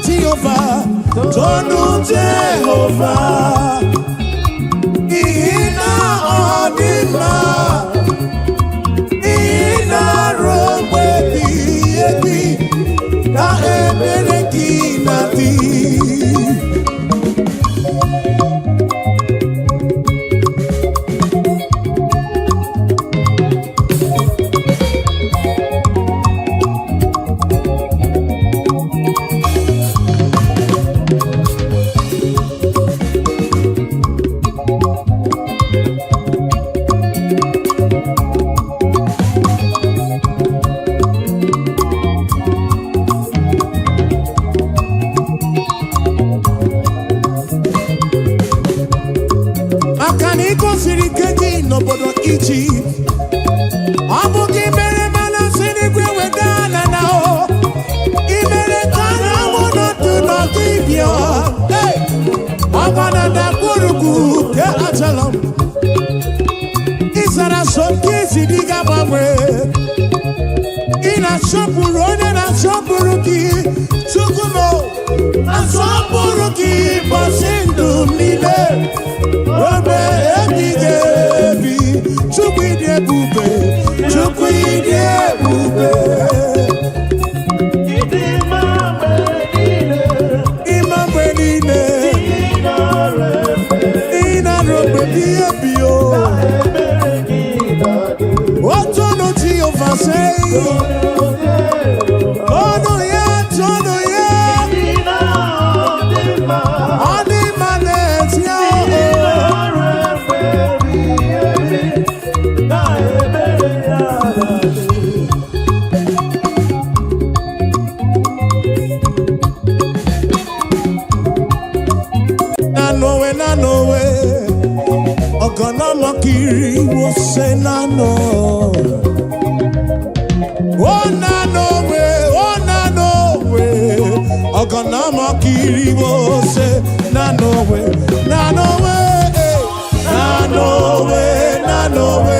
Jehova, tonu Jehova, n'ihi na ọ dị mma, n'ihi na ruo mgbe ebighị ebi ka ebere gị na-adị. Maka na ị gosiri ike gị n'obodo Ijipt, ọ bụ gị mere mana si n'igwe weda ala na o ị mere ka anyanwụ nọdụ n'ọdụ ibia ọgba na ndagwurugwu nke Ajalọm. Ị zara so nke isi dị ga-agbanwe. Ị na-asọpụrụ onye na-asọpụrụ gị. Chukwu m, asọpụrụ gị ụbọchị ndụ m niile ruo ebighị ebi. Chukwu, ịdị ebube, Chukwu, ịdị ebube. Ịdị mma mgbe niile. Ịma mgbe niile. Ị nara efe. Ị na-arụ mgbe ebighị ebi o. Ebere gị na-adị. Otonu Jehova sei. Ọnụ ya, tonu ya. Ị na-adị mma. Ọ dị mma n'ezie Ị o. nara efe ebighị ebi, na ebere ya na-adị. Nanowe, nanowe, ọgọnọmọkiri wose nano. O nanowe, o nanowe, ọgọnọmọkiri wose nanowe, nanowe, eh, nanowe, nanowe,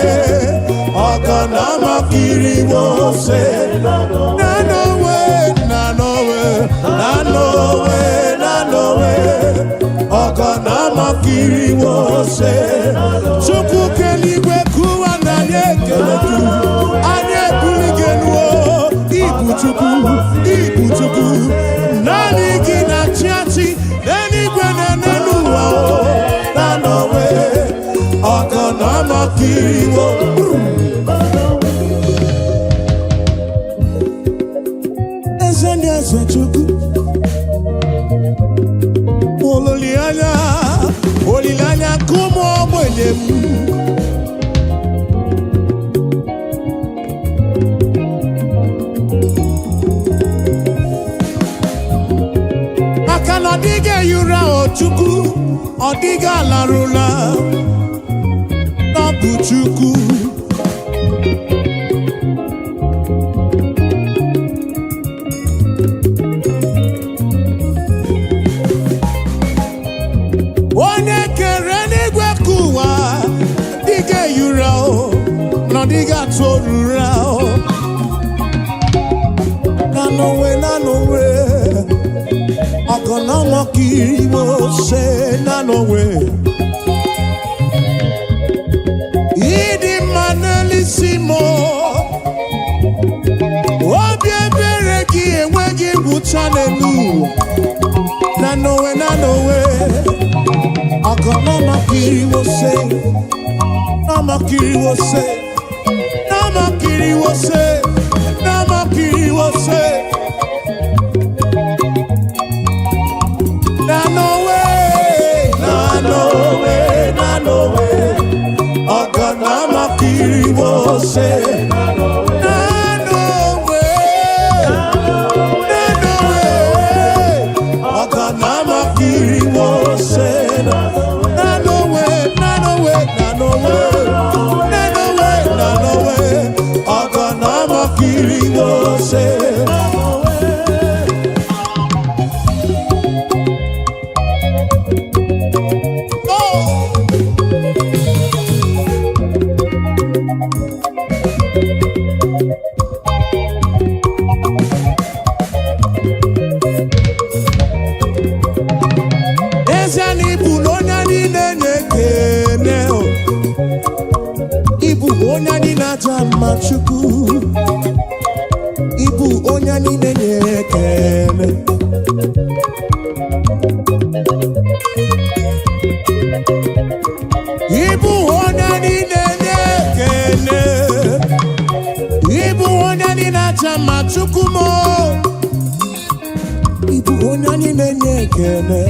ọgọnọmọkiri wose nanowe, nanowe, nanowe, nanowe, ọgọnọmọkiri wose. Chukwu keligwe kụwa na anyị ekele gị, anyị ebuli gị elu o. Ibu Chukwu, ibu Chukwu, naanị gị na-achị achị n'eluigwe na n'elu ụwa o. Nanowe, ọgọnọmọkiri wo. Eze ndị eze, Chukwu, olileanya, olileanya nke ụmụ ogbenye m. Maka na ọ dịghị ehi ụra o Chukwu, ọ dịghị alarụla n'ọ bụ Chukwu. Onye kere n'igwe ka ụwa dịghị ehi ụra o, na ọ dịghị atụ ụra o. Nanowe, nanowe, ọgọnọmọkiri mo ṣe nanowe. Ịdị mma n'elisi m o. Obi ebere gị enweghị ngwụcha n'elu ụwa. Nanowe, nanowe, ọgọnọmọkiri mo ṣe, nọmọkiri mo ṣe, nọmọkiri mo ṣe, nọmọkiri mo ṣe. Nanowe, nanowe, nanowe, ọgọnọmọkiri mo ṣe. Nanowe, nanowe, ọgọnọmọkiri mo ṣe. Nanowe, nanowe, nanowe, nanowe, nanowe, ọgọnọmọkiri mo ṣe. mma, Chukwu. Ịbụ onye anyị na-enye ekele. Ịbụ onye anyị na-enye ekele. Ịbụ onye anyị na-aja mma, Chukwu m. Ịbụ onye anyị na-enye ekele.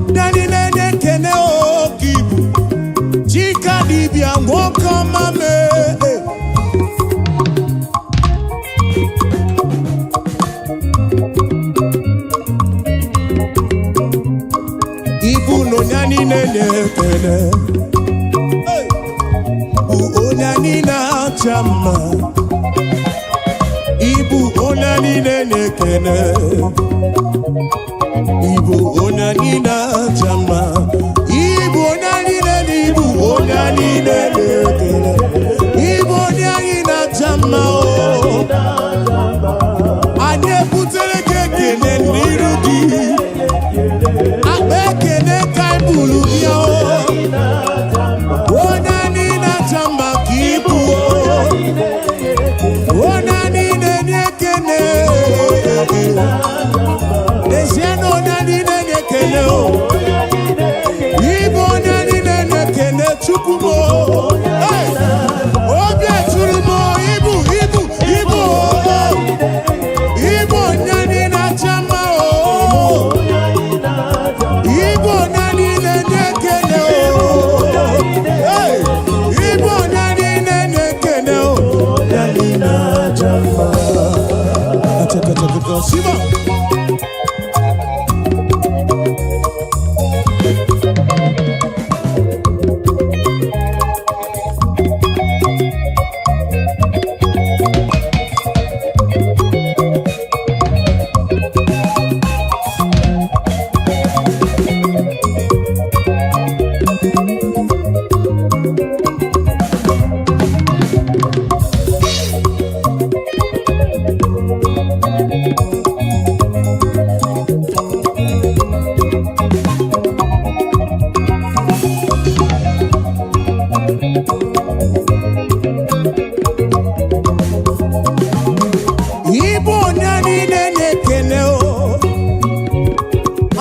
Ndị anyị na-enye ekele oke ibu Chika dibịa, nwoke ọma mee. Ibu na onye anyị na-enye ekele. Hey! Bụ onye anyị na-acha mma. Ibu onye anyị na-enye ekele. Ibu onye anyị na-acha mma. Ibu onye anyị na-enye, ibu onye anyị na-enye ekele. Ibu onye anyị na-acha mma o. Anyị ebutere gị ekele n'iru gị. Akpa ekele ka anyị buru bịa o. Onye anyị na-acha mma ka ibu o. Onye anyị na-enye ekele. N'ezie na onye anyị na-enye ekele o. Ịbụ onye anyị na-enye ekele, Chukwu m o. Hey! Obi eturu m o, ibu ibu ibu o. Ịbụ onye anyị na-acha mma o. Ịbụ onye anyị na-enye ekele o. Hey! Ịbụ onye anyị na-enye ekele o. Onye anyị na-acha mma. Achakachakaka, Siba. Ịbụ onye anyị na-enye ekele o.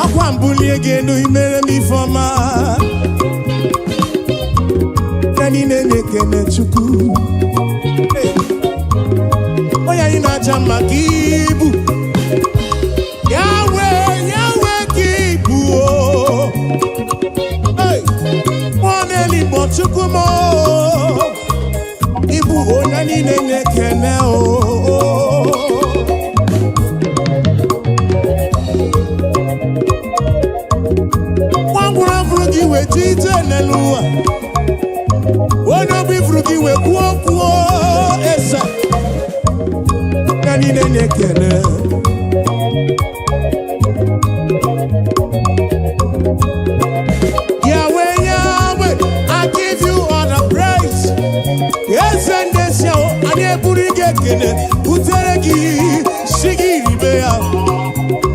Akwa mbulie gị elu, imere m ifeọma. Onye anyị na-enye ekele, Chukwu. Hey! Onye anyị na-aja mma ka ibu. Yahweh, Yahweh ka ibu o. Hey! Mmụọ na-eligbo, Chukwu m o. Ịbụ onye anyị na-enye ekele o. Nwa ngwụrụ afụrụ gị wee ji ije n'elu ụwa. Onye ọbụ ifuru gị wee kwuo kwuo eze. Ya niile na-ekele. Yahweh, Yahweh, I give you all the praise. Eze ndị esi ahụ, anyị eburu gị ekele butere gị, si gị ribe ya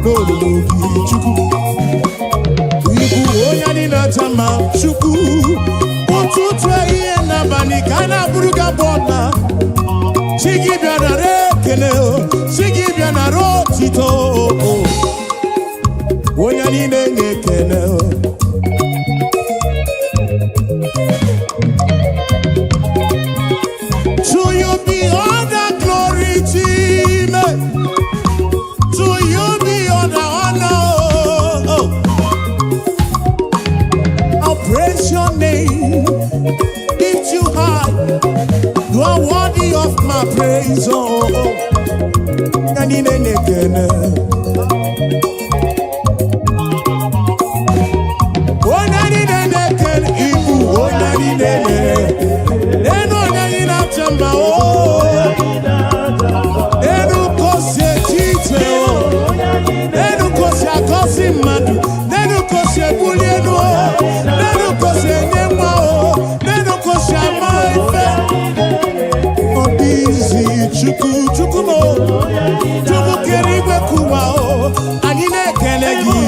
n'olulu gị, Chukwu. Ịbụ onye anyị na-aja mma, Chukwu. Ụtụtụ, ehihie n'abalị ka a na-abụrụ gị abụ ọma. Chi gị bịa nara ekele o, chi gị bịa nara otito o. Onye anyị na-enye ekele o. To you be all the glory, Chime. To you be all the honor. Oh. I'll praise your name, lift you high. You are worthy of my praise. Oh, oh. Anyị na-enye ekele. Onye anyị na-enye ekele, ịbụ onye anyị na-enye. Enu onye anyị na-acha mma o. Enu ka o si eche iche o. Enu ka o si agọzi mmadụ. Nenu ka o si ebuli elu o. Nenu ka o si enye nwa o. Nenu ka o si ama ife. Ọ dị izi, Chukwu, Chukwu m o. Chukwu kere igwe kụwa o. Anyị na-ekele gị.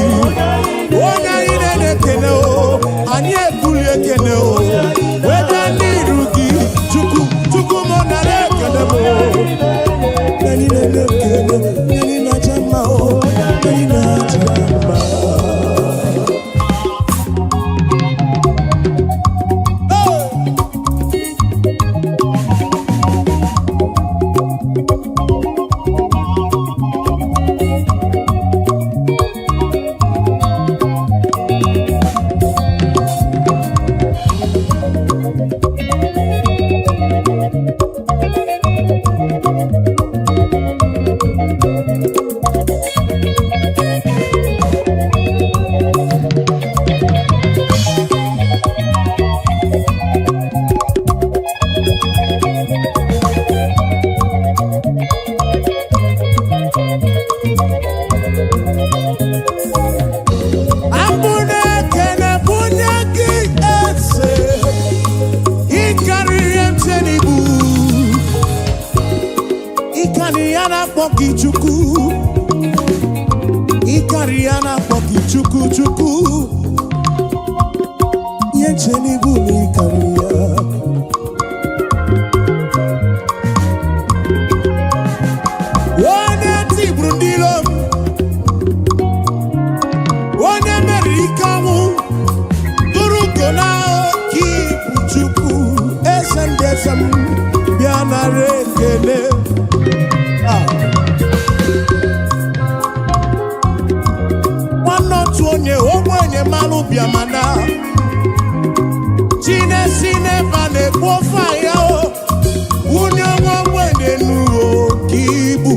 Abụ na-ekene bunye gị eze, ịkarịrị mche n'ibu, ịkarị ya na-akpọ gị Chukwu, ịkarị ya na-akpọ gị Chukwu Chukwu, ihe nche n'ibu na ịkarị ya. Onye tigburu ndị iro m, onye meriri ike ọnwụ, tụrụ ugo na oke ibu Chukwu, eze ndị eze m, bịa nara ekele. Ah. Nwanne otu onye ogbenye malụ bịa mana chinesi n'ebe a na-ekwu ofe ahịa o wunye nwa ogbenye n'uwe oke ibu.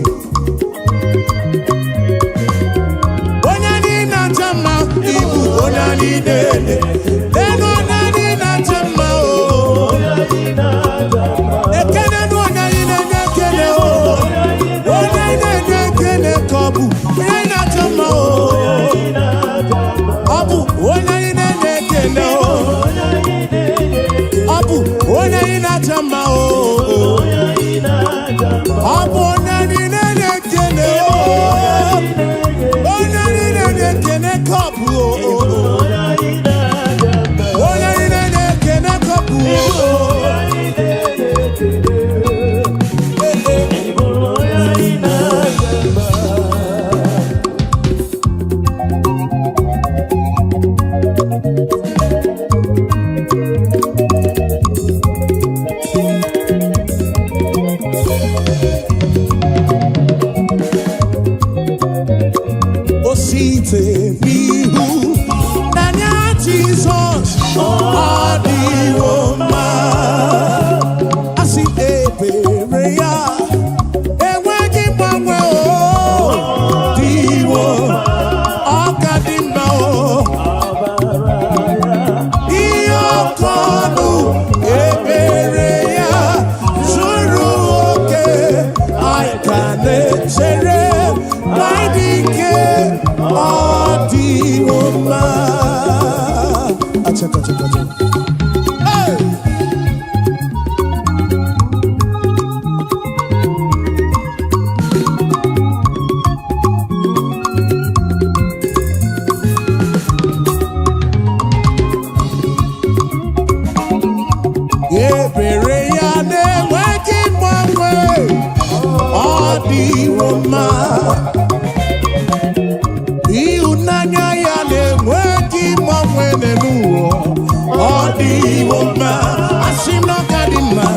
Onye anyị na-acha mma ibu, onye anyị na-ele elu, onye anyị na-acha mma o. Ekene nụ onye anyị na-enye ekele o, onye anyị na-enye ekele ka ọ bụ onye anyị na-acha mma o. Ọ bụ onye anyị na-enye ekele o, ọ bụ onye anyị na-acha mma o. Ọ bụ onye anyị na-enye ekele o, onye anyị na-enye ekele ka ọ bụ o. Onye anyị na-enye ekele ka ọ bụ o. O site n'ihu n'anya Jizọs, ọ dịwo mma. Asị ebere ya enweghị mgbanwe, o dịwo, ọ ka dị mma o. Ihe ọkụ ọnụ ebere ya zuru oke, anyị ka na-echere na ịdị ike, ọ dịwo mma. Achaka, achaka, achaka. Hey! Ebere ya na-enweghị mgbanwe, ọ dịwo mma. Ịhụnanya ya na-enweghị mgbanwe n'elu ụwa, ọ dịwo mma. Asị m na ọ ka dị mma.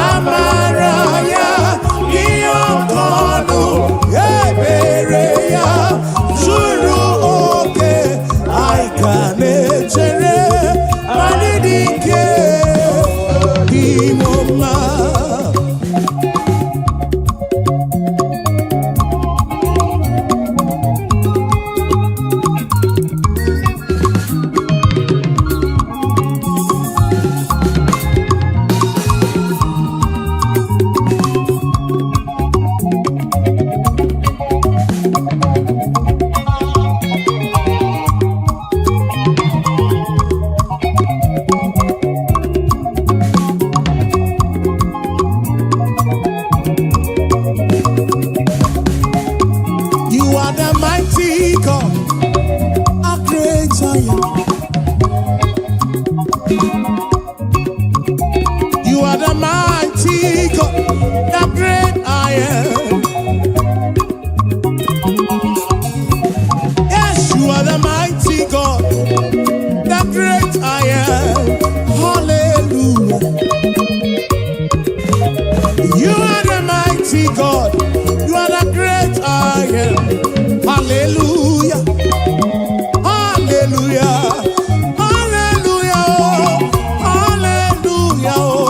Amara ya ihe ọkụ ọnụ, ebere ya zuru oke, anyị ka na-echere anyị dị ike dịwo mma. You are the mighty God, a great I am. You are the mighty God, the great I am. Yes, you are the mighty God, the great I am. Hallelujah. You are the mighty God, you are the great I am. Hallelujah. Hallelujah. Hallelujah. Oh. Hallelujah. Oh.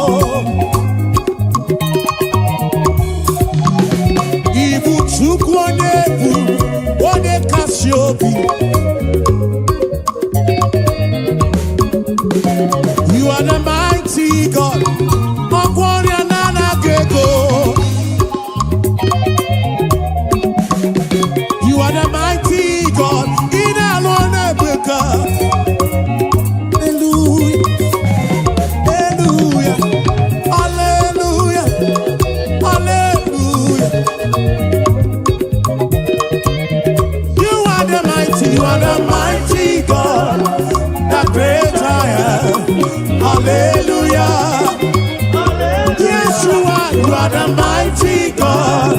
are the mighty God,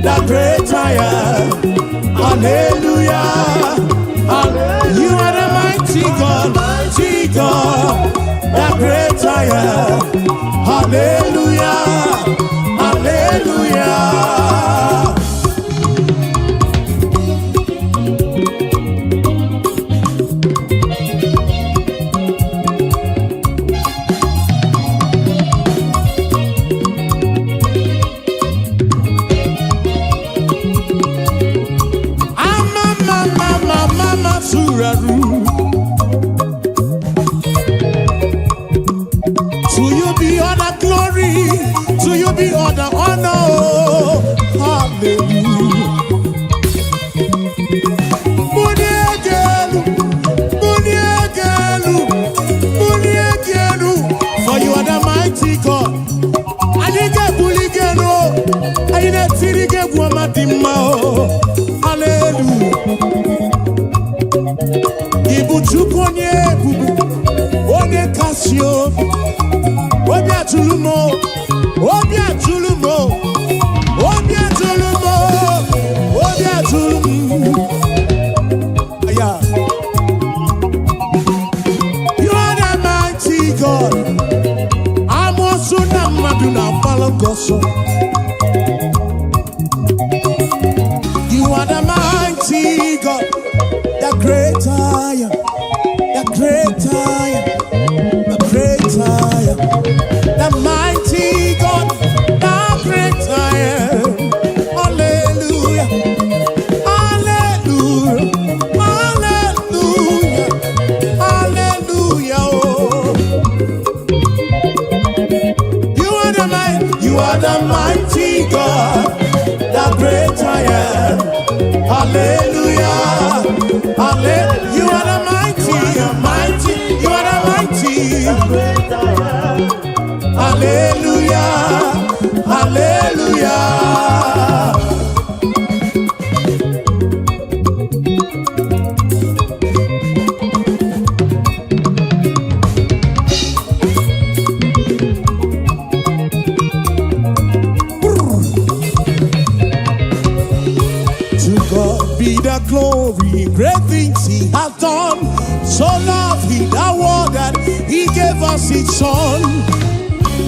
the great I am. Hallelujah. Hallelujah. You are the mighty God, mighty God, the great I am. Hallelujah. Hallelujah. Ama mama mama suraru. To you be all the glory, to you be all the honor. Hallelujah. Muniegelu, muniegelu, muniegelu. For you are the mighty God. Anyị ga-ebuli gị elu, anyị na-etiri gị egwu ọma dị mma o. Hallelujah. Ị bụ Chukwu onye ebube, onye kasị obi, obi atụrụ m o, obi atụrụ m o, obi atụrụ m o, obi atụrụ m. Yeah. You are the mighty God. Amoosu na mmadụ na-agbalụ gị ọsọ. You are the mighty God, the great I am, the great I am, the great I am, the mighty God, the great I am. Hallelujah, hallelujah, hallelujah, hallelujah. Oh. You are the mighty, you are the mighty God, the great I am. Hallelujah, hallelujah. You are the mighty, mighty, you are the mighty. Great I am. Hallelujah, hallelujah. To God be the glory, great things He hath done. So loved He the world that He gave us His Son.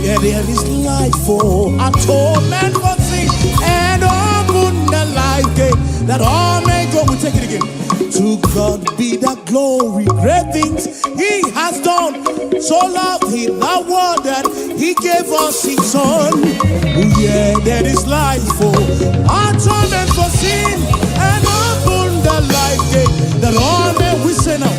Yeah, there is life for atonement for sin and open the life gate that all may go. We take it again. To God be the glory, great things He has done. So loved He the world that He gave us His Son. Oh, yeah, there is life for atonement for sin and open the life gate that all may we say now.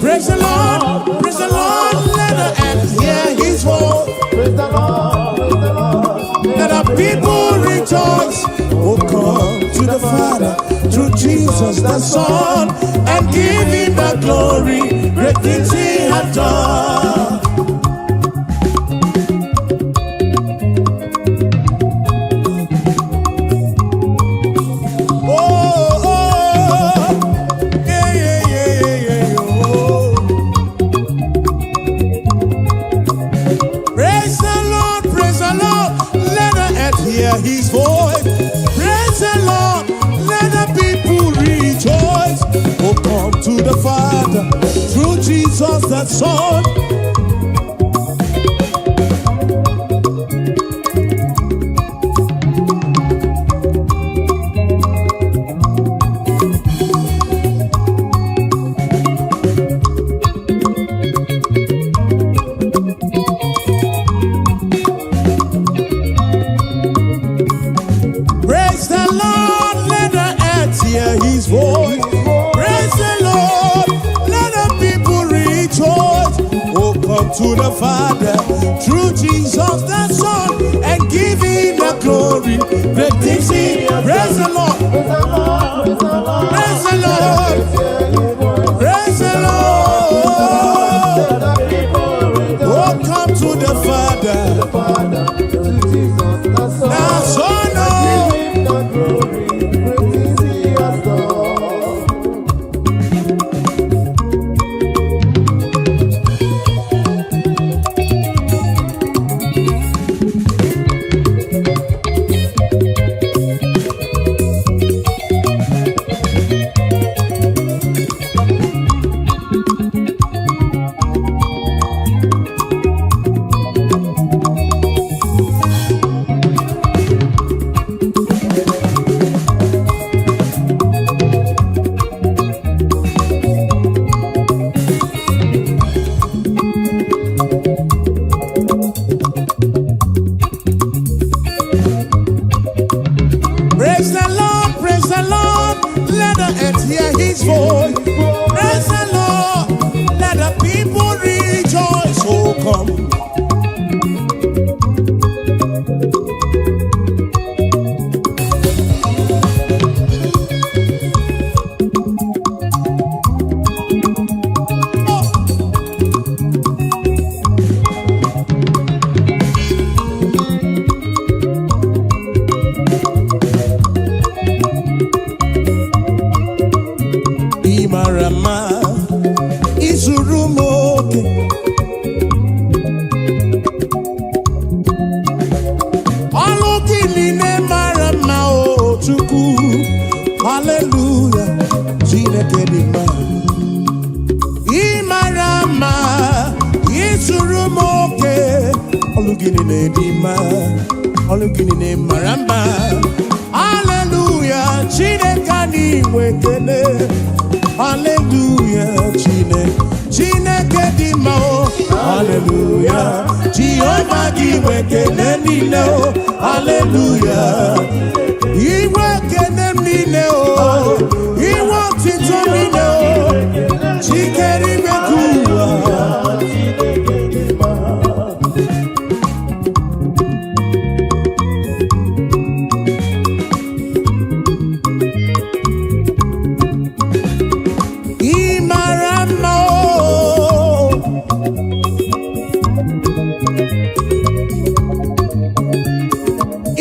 Praise the Lord, praise the Lord, let the earth hear His voice. Praise the Lord, praise the Lord. Let the people rejoice. Oh, come to the Father through Jesus the Son and give him the glory. Great things he hath done. Oh, oh, yeah, yeah, yeah, yeah, yeah, oh. Praise the Lord, praise the Lord, let the earth hear his voice. Praise the Lord, let the people rejoice. Oh, come to the Father through Jesus the Son. Praise the Lord, let the earth hear his voice. Praise the Lord, let the people rejoice. Oh, come to the Father through Jesus the Son and give him the glory. Great things he. Praise the Lord, Praise the Lord, praise the Lord. praise the Lord, Hear his voice. praise the Lord. Let the people rejoice. Oh, come to the Father, The Father, through Jesus the Son. the Son. Oh. Give him the glory, great things he has done. Ọlụ gị niile dị mma, ọlụ gị niile mara mma. Haleluya, Chineke anyị nwe ekele. Haleluya, Chineke, Chineke dị mma o. Haleluya, Jehova gị nwe ekele niile o. Haleluya, inwe ekele m niile o, inwe otito niile o, chikere igwe ka ụwa. Ị mara mma o.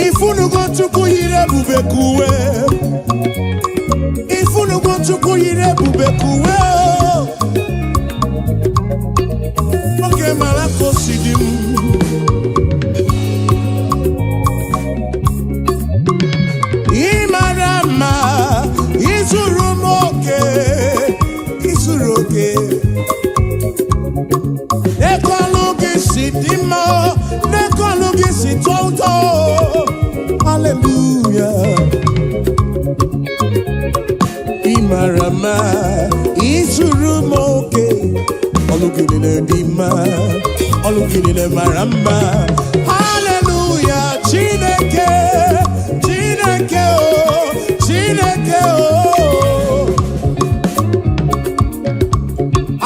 Ifunugo Chukwu yiri ebube ka uwe. Ifunugo Chukwu yiri ebube ka uwe o. Oge mara ka o si dị m. Ị mara mma, izuru m oke, izuru oke. N'ekọlụ gị si dị mma, n'ekọlụ gị si tọọ ụtọ. Hallelujah. Ị mara mma, izuru m oke. Ọlụ gị niile dị mma, ọlụ gị niile mara mma. Hallelujah, Chineke, Chineke o, Chineke o.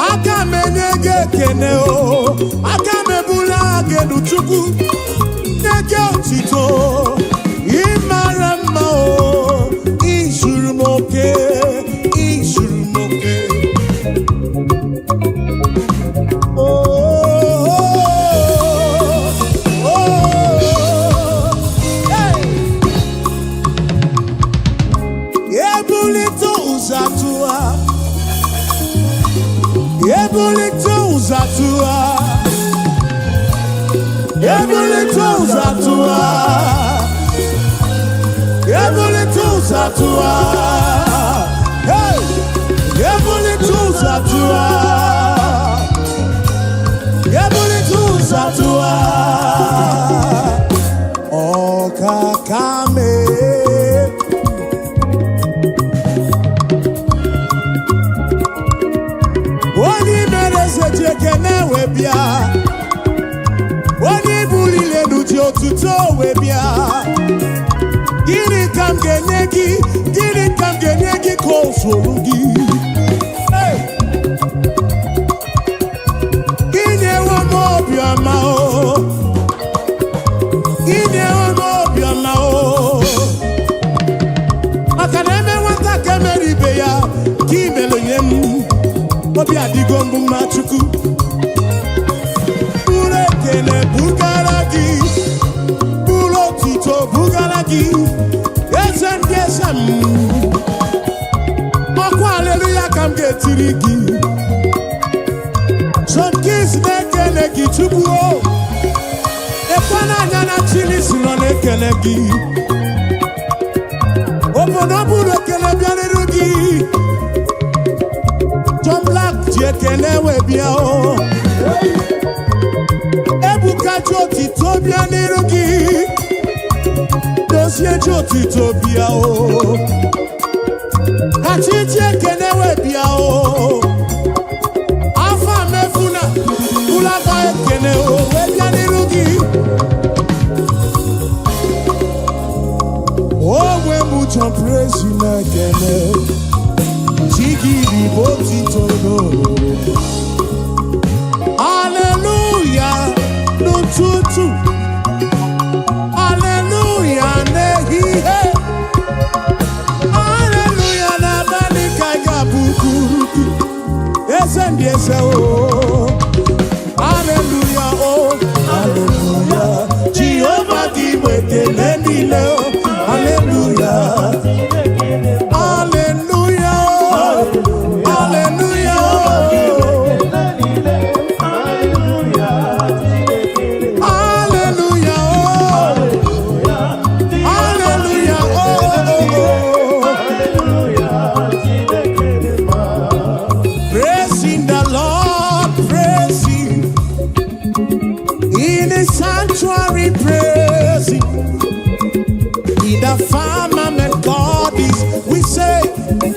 Aka m enye gị ekene o, aka m ebula gị elu Chukwu, nye gị otito. Ị mara mma o, izuru m oke, izuru m oke. Oh, oh, oh, hey. Ebulite ụzọ atụwa, ebulite ụzọ atụwa, ebulite ụzọ atụwa, ebulite ụzọ atụwa, hey! Ebulite ụzọ atụwa, ebulite ụzọ atụwa, ọkaka mee. Onye mere eze ji ekene wee bịa, onye buliri elu ji otuto wee bịa. Gịnị ka m ga-enye gị? Gịnị ka m ga-enye gị ka o zuru gị? Hey! Inyewo m obiọma o, inyewo m obiọma o, maka na eme nwata ka emere ibe ya ka imere nye m. Obi adịgo mbụ mma Chukwu. Buru ekele bugara gị, buru otuto bugara gị, eze ndị eze m. Ọkwa aleluya ka m ga-etiri gị. John Kings na-ekele gị Chukwu o. Ekwe n'anya na Chili si nọ na-ekele gị. Obodo buru ekele bịarịrị gị. John Black ji ekele wee bịa o. Ebuka ji otito bịa n'iru gị. Dozie ji otito bịa o. Kachi ji ekele wee bịa o. Afọ mefuna ụlọaka ekele o wee bịa n'iru gị. Onwe m John Praise na-ekele. Chigidi bụ otito n'olulu. Haleluya n'ụtụtụ, haleluya n'ehihie, haleluya n'abalị ka ị ga-abụ kwuru gị. Eze ndị eze o, haleluya o, haleluya. Jehova gị bụ ekele niile o, haleluya. Haleluya o, haleluya o. Hallelujah, oh. Hallelujah, oh, oh, oh. Praising the Lord. Sanctuary, praise Him. In the firmament, God is. We say,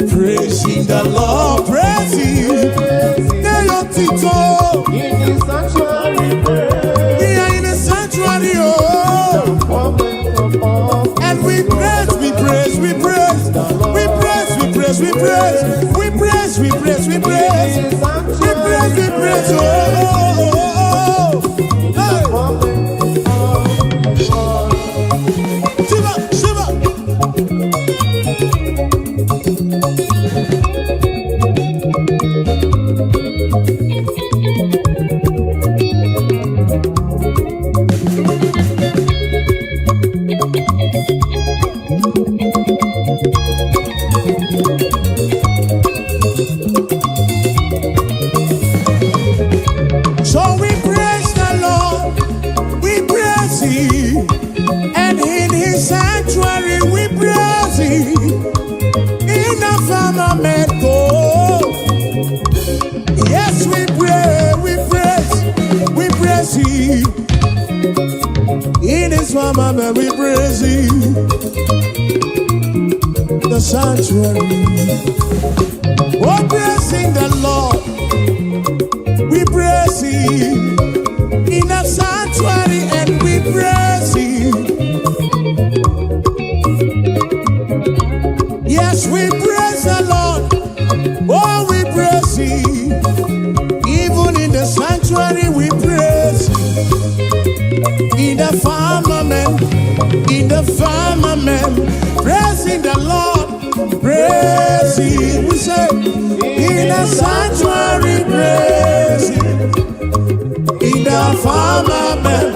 praising the Lord, praise Him. Nye ya otito. In the sanctuary, praise. Here in the sanctuary, oh. Moment of all. And we praise, we praise, we praise, we praise, we praise, we praise, we praise, we praise, we praise, we praise, we praise, oh, oh, oh, oh. Hey. Moment of all. Shiva, Shiva. So we praise the Lord, we praise Him, and in His sanctuary we praise Him. In the firmament, oh, yes, we pray, we praise Him. In His firmament, we praise Him. The sanctuary, oh, praising the Lord, we praise Him. In the sanctuary, and we praise Him. Yes, we praise the Lord. Oh, we praise Him. Even in the sanctuary, we praise Him. In the firmament, in the firmament, praising the Lord, praise Him. We say, in the sanctuary, praise Him. In the firmament,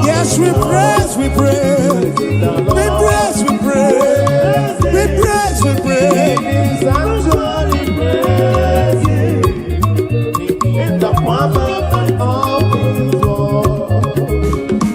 yes, we praise, we praise, we praise, we praise, we praise, we praise. In the sanctuary, praise Him. In the firmament of His word.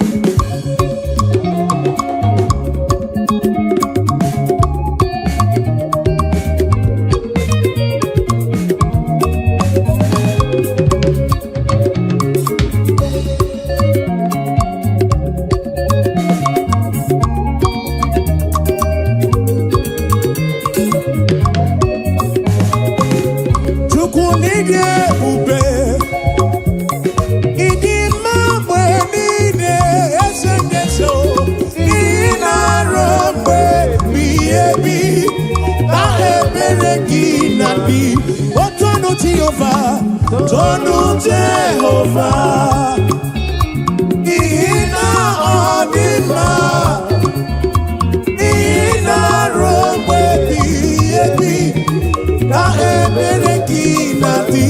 Chukwu n'ịdị ebube, ịdị mma mgbe niile, eze ndị eze o. Ị na-arụ mgbe ebighị ebi, na ebere gị na-adị. O tonu Jehova, tonu Jehova, n'ihi na ọ dị mma. Ị na-arụ mgbe ebighị ebi, na ebere gị na-adị.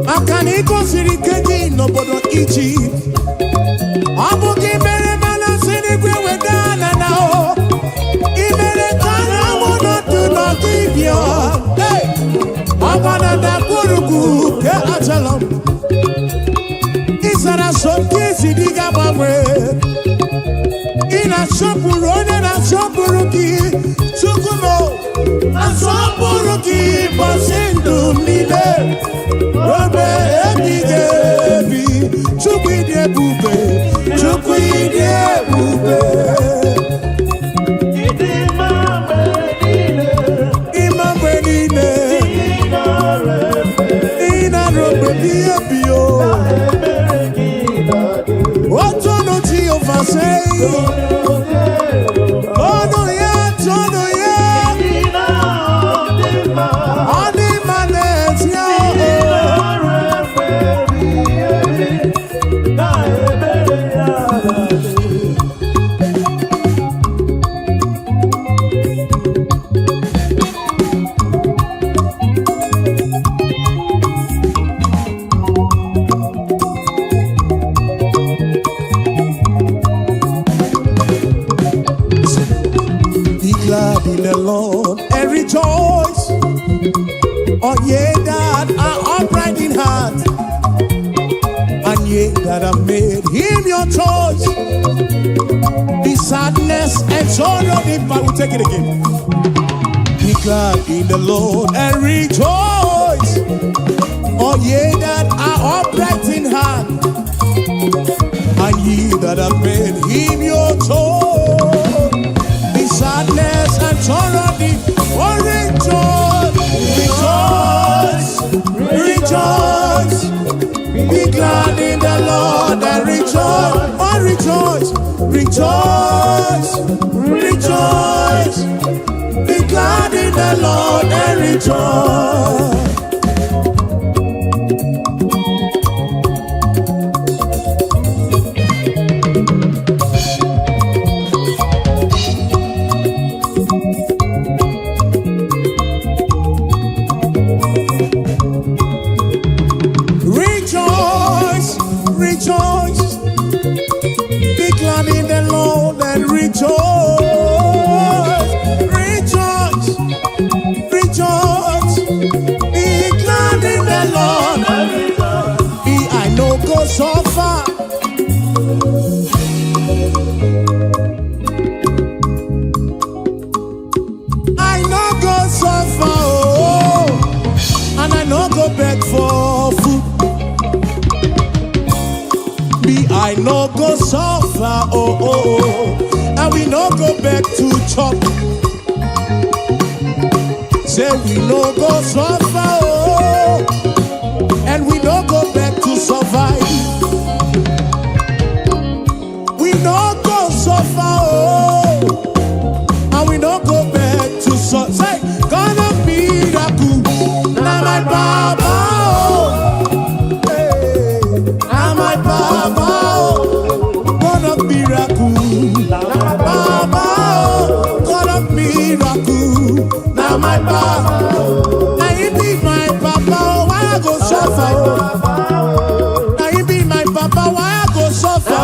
Maka na ị gosiri ike gị n'obodo Ijipt, ọ bụ gị mere mana si n'igwe weda na na o ị mere ka anyanwụ nọdụ n'ọdịbịa. Hey! Ọgba na ndagwurugwu nke Ajalon, ị zara so nke isi dị ga-agbanwe. Ị na-asọpụrụ onye na-asọpụrụ gị. Chukwu m, asọpụrụ gị ụbọchị ndụ m niile ruo ebighị ebi. Chukwu, ịdị ebube, Chukwu, ịdị ebube. Ịdị mma mgbe niile. Ịma mgbe niile. Ị nara efe. Ị na-arụ mgbe ebighị ebi o. Ebere gị na-adị. Otonu Jehova sei. Tonu ya, tonu ya. Ị na-adị mma. Ọ dị mma n'ezie Ị o. nara efe ebighị ebi. Na ebere ya na-adị. ye that have made him your choice. The sadness and sorrow depart. We take it again. Be glad in the Lord and rejoice. All ye that are upright in heart, and ye that have made him your choice. The sadness and sorrow depart. Oh, rejoice, rejoice, rejoice. Be glad in the Lord and rejoice. Oh, rejoice, rejoice, rejoice. Be glad in the Lord and rejoice. Rejoice, rejoice. Be glad in the Lord and rejoice. Rejoice, rejoice. Be glad in the Lord. Be I no go suffer. I no go suffer, oh, and I no go beg for food. Me, I no go suffer, oh, and we no go beg to chop. Say we no go suffer, oh, and we no go beg to survive. We no go suffer, oh, and we no go beg to survive. Say, God of miracle, na my baba, oh, hey, na my baba, oh, God of miracle, baba, oh, God of miracle, na my baba. Na he be my papa, oh, why I go suffer? Oh? Na he be my papa, why I go suffer? Oh?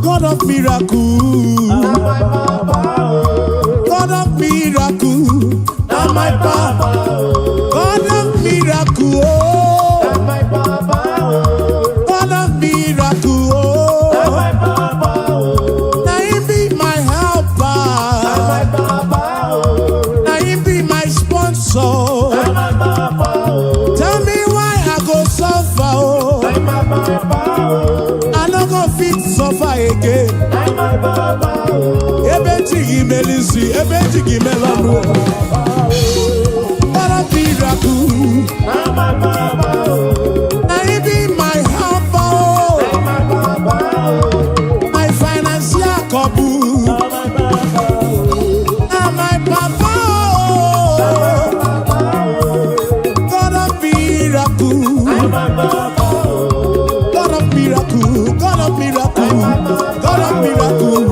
God of miracle, God of miracle, na my papa. God of miracle, oh, God of miracle, oh. Na him be my helper, na him be my sponsor. Tell me why I go suffer, oh. I no go fit suffer again. Ebe chi gị mere isi, ebe chi gị mere ọnụ. God of miracle, na him be my helper, oh. My financial couple, na my papa, oh. God of miracle, God of miracle, God of miracle, God of miracle,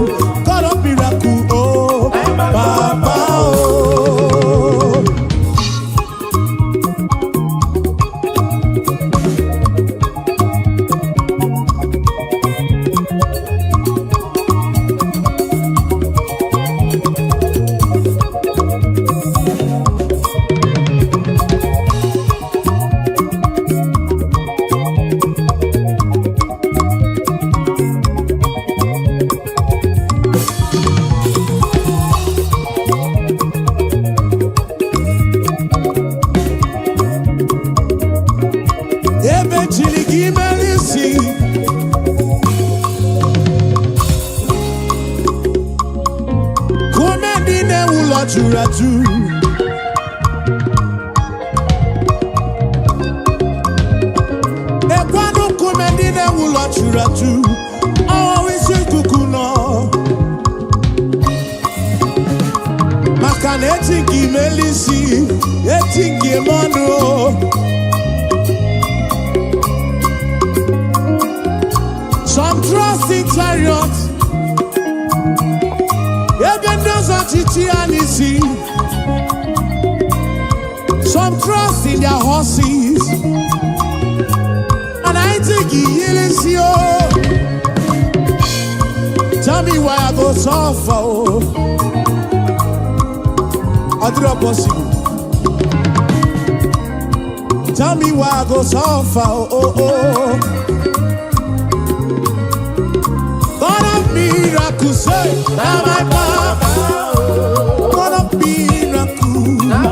God of miracle, oh, Papa, oh. Ebe chiri gị mere isi, kume ndị na-ewu ụlọ juru ajụ. Ekwanụ nkume ndị na-ewu ụlọ juru ajụ, ọwụ isi ikuku nọ. Maka na eti gị mere isi, eti gị eme ọnụ o. Some trust in chariots. Ebe ndị ọzọ ọchịchị ha n'isi. Some trust in their horses. And I think he isi o. Tell me why I go suffer o. Ọ dịrọ possible. Tell me why I go suffer. Oh. God of miracles, say, now my Baba. God of miracles, now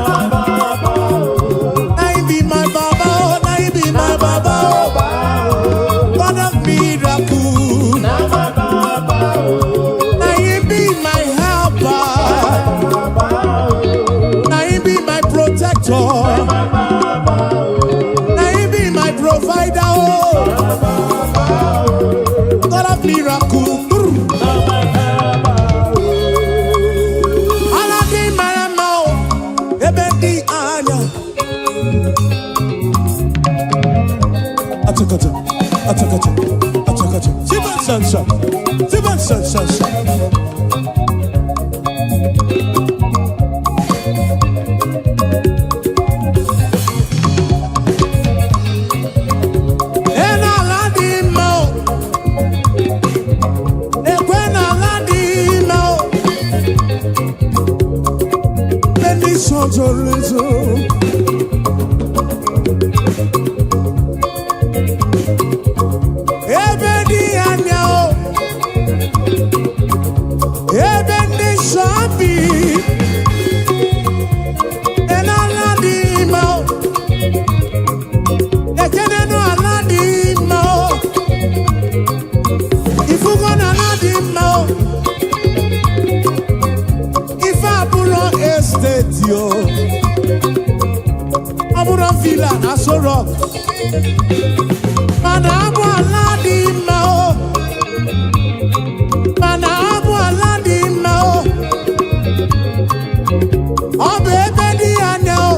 he be my Baba, oh, now he be my Baba, oh. God of miracles, now he be my helper, now he be my protector, now he be my provider, oh. God of miracles. Ala dị mara mma o, ebe dị anya. Achakacha, achakacha, achakacha. Sibansansa, sibansansansa. Ena ala dị mma o, ekwe na ala dị mma o. Ebe ndị nsọ zoro ezo. Ebe dị anya o, ebe ndị nsọ bi, ena ala dị mma o, ekenenu ala dị mma o, ifugo na ala dị mma o, ife abụrọ estate o, ọ bụrụ villa na Aso Rock, mana abụ ala dị mma o, mana abụ ala dị mma o, ọ bụ ebe dị anya o,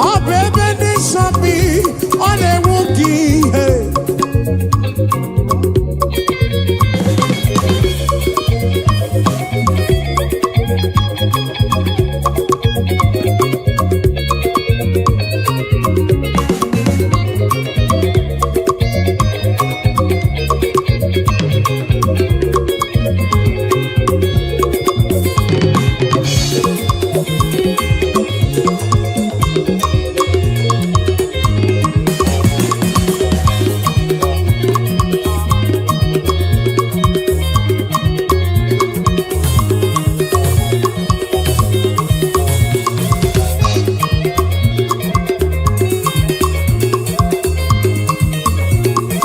ọ bụ ebe ndị nsọ bi, ọ na-enwu gị ihe.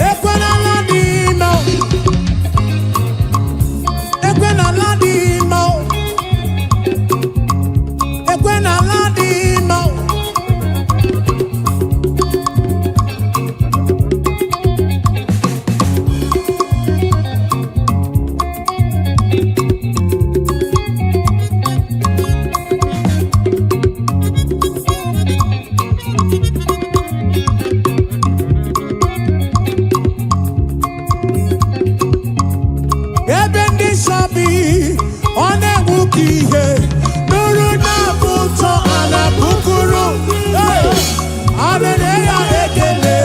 Ekwe n'ala dị mma o. Ekwe n'ala dị mma o. Ekwe n'ala dị mma o. Ebe ndị nsọ bi, ọ na-enwu ka ihe nụrụ na-abụ ụtọ ala bukuru. Hey! Alele ya ekele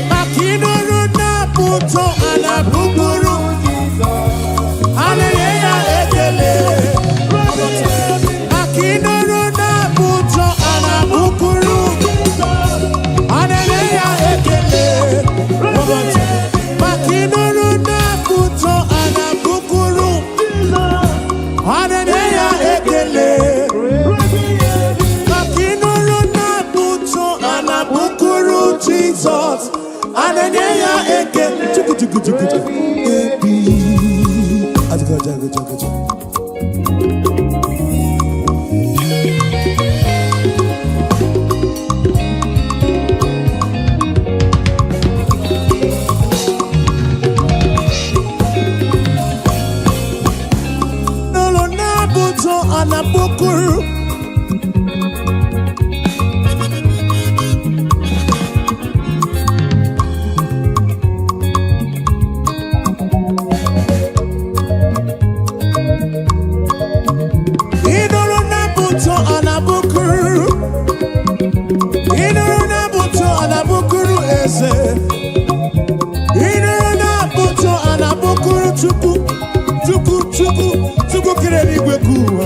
maka ịnụrụ na-abụ ụtọ ala bukuru. Alele ya ekele maka ịnụrụ na-abụ ụtọ ala bukuru. Alele ya ekele maka ịnụrụ na-abụ ụtọ ala bukuru. Alele ya ekele maka ịnụrụ na-abụ ụtọ ala bukuru Jizọs. Alele ya ekele chukwu chukwu chukwu chukwu ebi. Achakacha, achakacha. N'ụlọ na-abụ ụtọ ala bukuru. Ịnụrụ na-abụ ụtọ ala bukuru. Ịnụrụ na-abụ ụtọ ala bukuru eze. Ịnụrụ na-abụ ụtọ ala bukuru Chukwu. Chukwu, Chukwu, Chukwu kere eluigwe ka ụwa.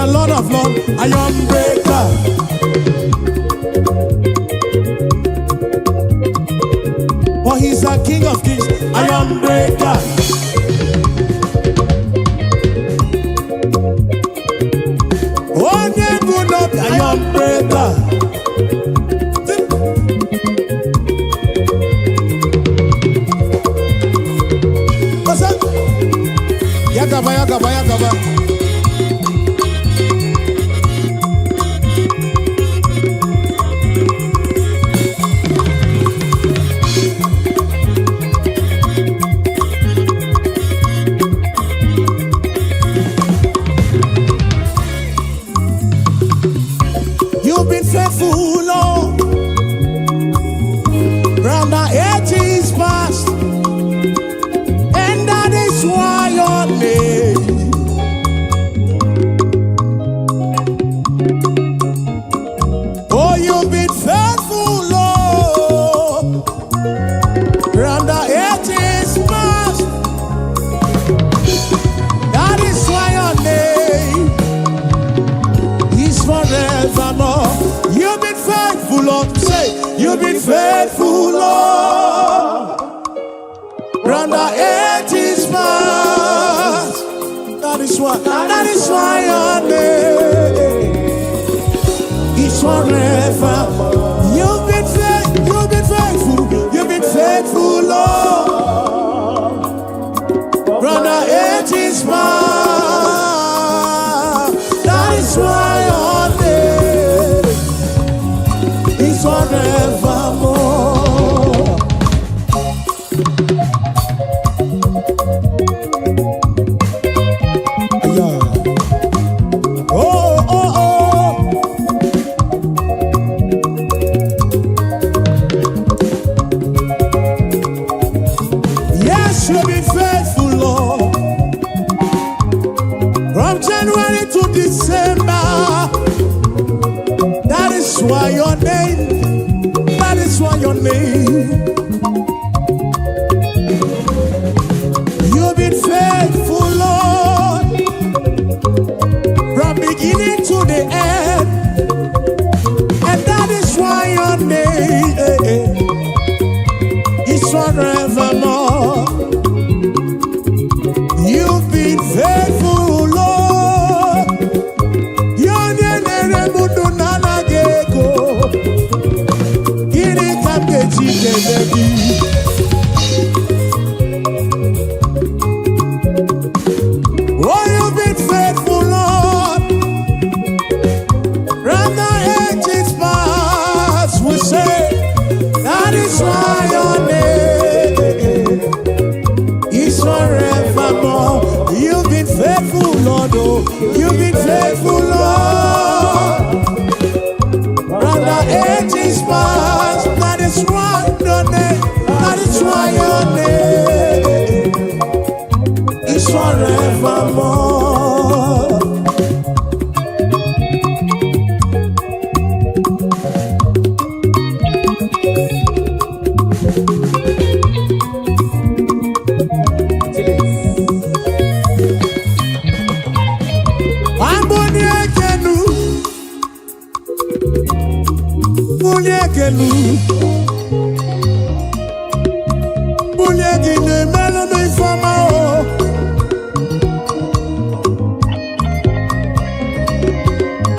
a Lord of Lords, iron breaker. For he's a King of Kings, iron breaker. Onye bụ n'obi, iron breaker. What's up? Yakaba, yakaba, yakaba. You've been faithful, Lord, from the ages past, and that is why your name. Oh, you've been faithful, Lord, from the ages past. That is why your name is forevermore. You've been faithful, Lord. Say, you've been faithful, Lord, from the ages past. That is why your name is forever. You've been faithful, you've been faithful, Lord, from the ages past. That is why your name is forevermore. Yeah. Oh. Yes, you've been faithful, Lord. From January to December. That is why your name, that is why your name. You've been faithful, Lord, from beginning to the end. And that is why your name is forevermore. You've been faithful, Lord. Onye na-ere m ndụ na-anaghị ego. Gịnị ka m ga-eji kelee gị? Oh, you've been faithful, Lord. From the ages past, we say, that is why your name is forevermore. You've been faithful, Lord. Oh, you've been faithful, Lord. From the ages past, that is why your name, that is why your name is forevermore. Chilis. Amboni ekenu, bulie ekenu, bulie gị na-emelụ m ifeọma o.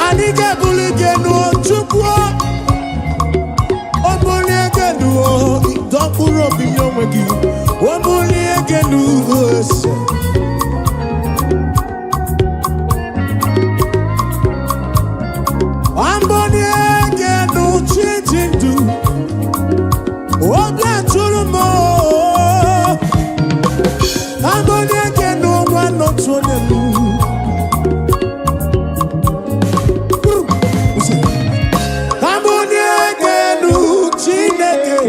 Anyị ga-ebuli gị enu o, Chukwu o. O bulie gị enu o, dọkpụrụ obi nye onwe gị. O bulie gị enu ose. Amboni ekenu chi ji ndụ. Obi atụrụ m o. Amboni ekenu nwa n'otu onye m. Amboni ekenu Chineke.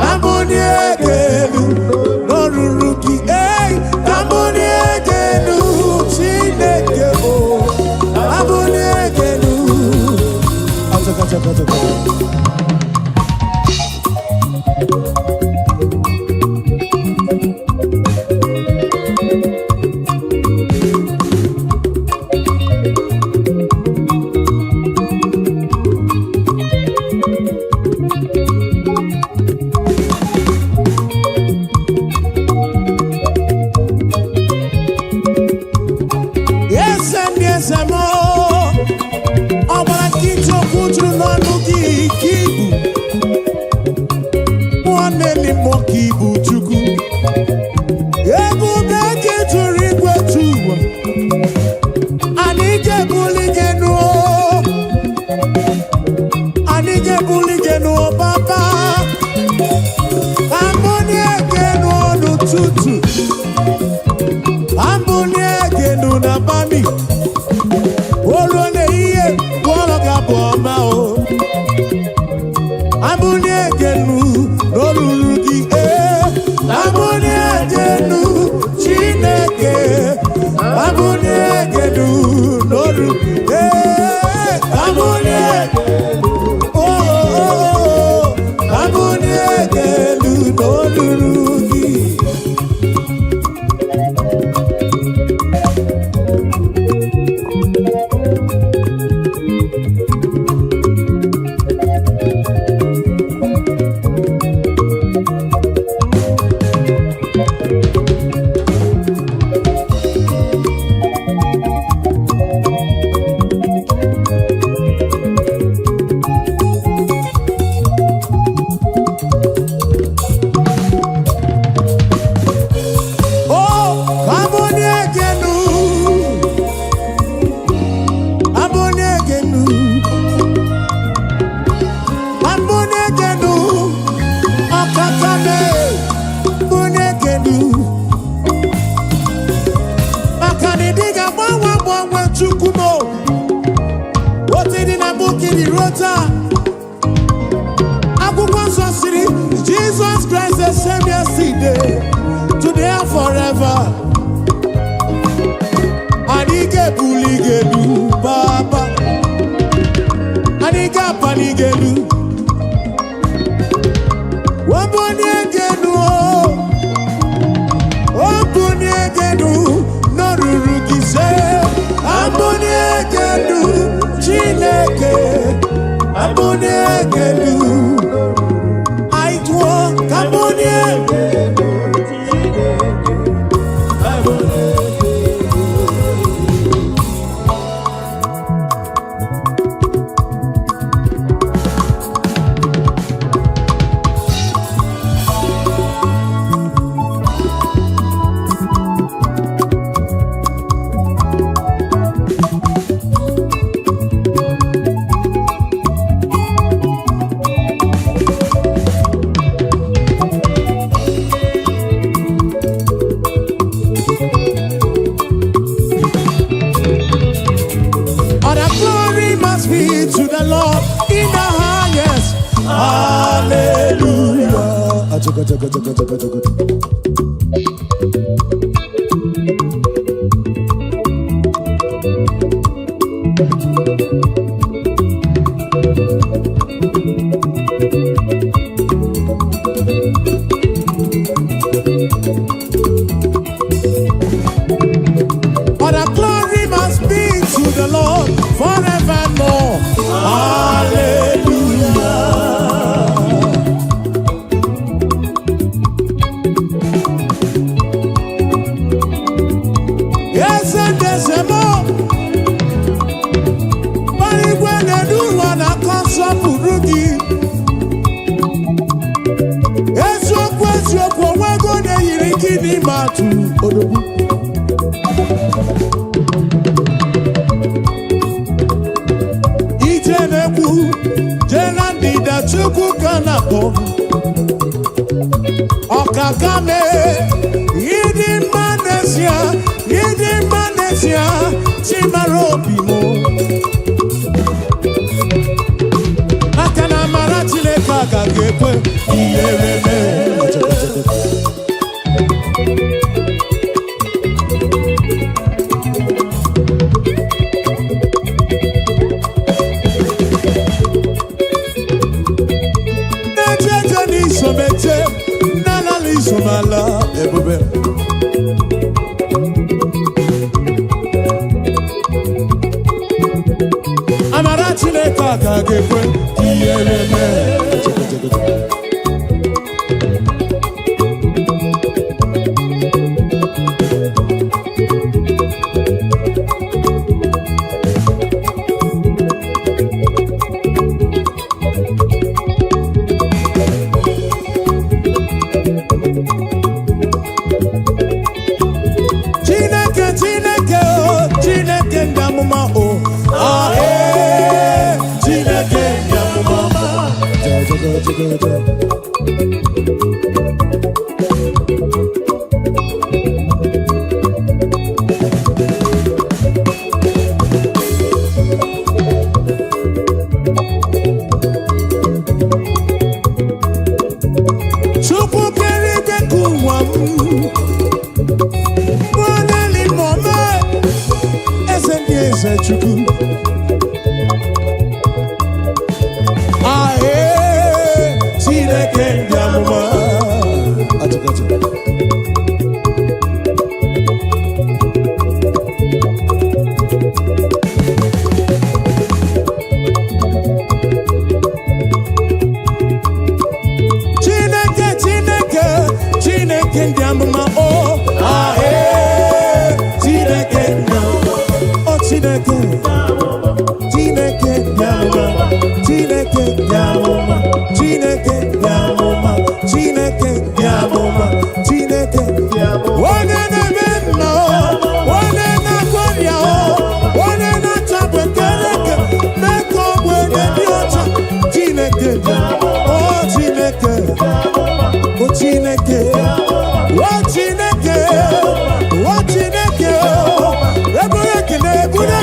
Amboni ekenu n'ọrụrụ gị. Ei, amboni ekenu Chineke o. Amboni ekenu. Achaka, achaka, achaka. Chukwu m otu dị na mbụ ka ịdị ruo taa. Akwụkwọ nsọ siri, Jesus Christ the same yesterday, today and forever. Anyị ga-ebuli gị elu, Baba. Anyị ga-apali gị elu. Wabuni gị elu o. Obunie gị elu n'oruru gị se. Abunie gị elu, Chineke. Abunie gị elu. Anyị tụọ ka abunie. Chineke, abulie gị elu. All the glory must be to the Lord in the highest. Hallelujah. Achaga, chaga, chaga, chaga, chaga. All the glory must be to the Lord forevermore. Hallelujah. Yes, and there's a more. Igwe na-edu ụwa na-akọ nsọpụrụ gị. Eziokwu, eziokwu, onwego na-eyiri gị n'ime atụ odogwu. Ije na-ekwu jee na ndịda, Chukwu ka na-akpọ. Ọkaka mee, ịdị mma n'ezie, ịdị mma n'ezie, chimara obi m. Maka na amara Chineke agaghị ekwe ihere mee. Na-eje eje n'isomeje, na-alala isomala ebube. Amara Chineke agaghị ekwe ihere mee. Chineke, Chineke o, Chineke ndị amụma o, ah, ee, Chineke ndị amụma. Ja, ja, ja, ja, ja, ja. Chukwu kere igwe ka ụwa m nwaneli mọme, eze ndị eze, Chukwu. Ahee, Chineke ndị amụma. Atụkatụ. Chineke, Chineke, Chineke ndị amụma o, ahee, Chineke ndị amụma o, Chineke, Chineke ndị amụma, Chineke ndị amụma, Chineke ndị amụma, Chineke ndị amụma, Chineke onye na-eme mma o, onye na-agwọ ọrịa o, onye na-achapụ ekereke mee ka ogbenye dị ọcha, Chineke o, Chineke o, Chineke o, Chineke o, Chineke o, eburu ekele, eburu.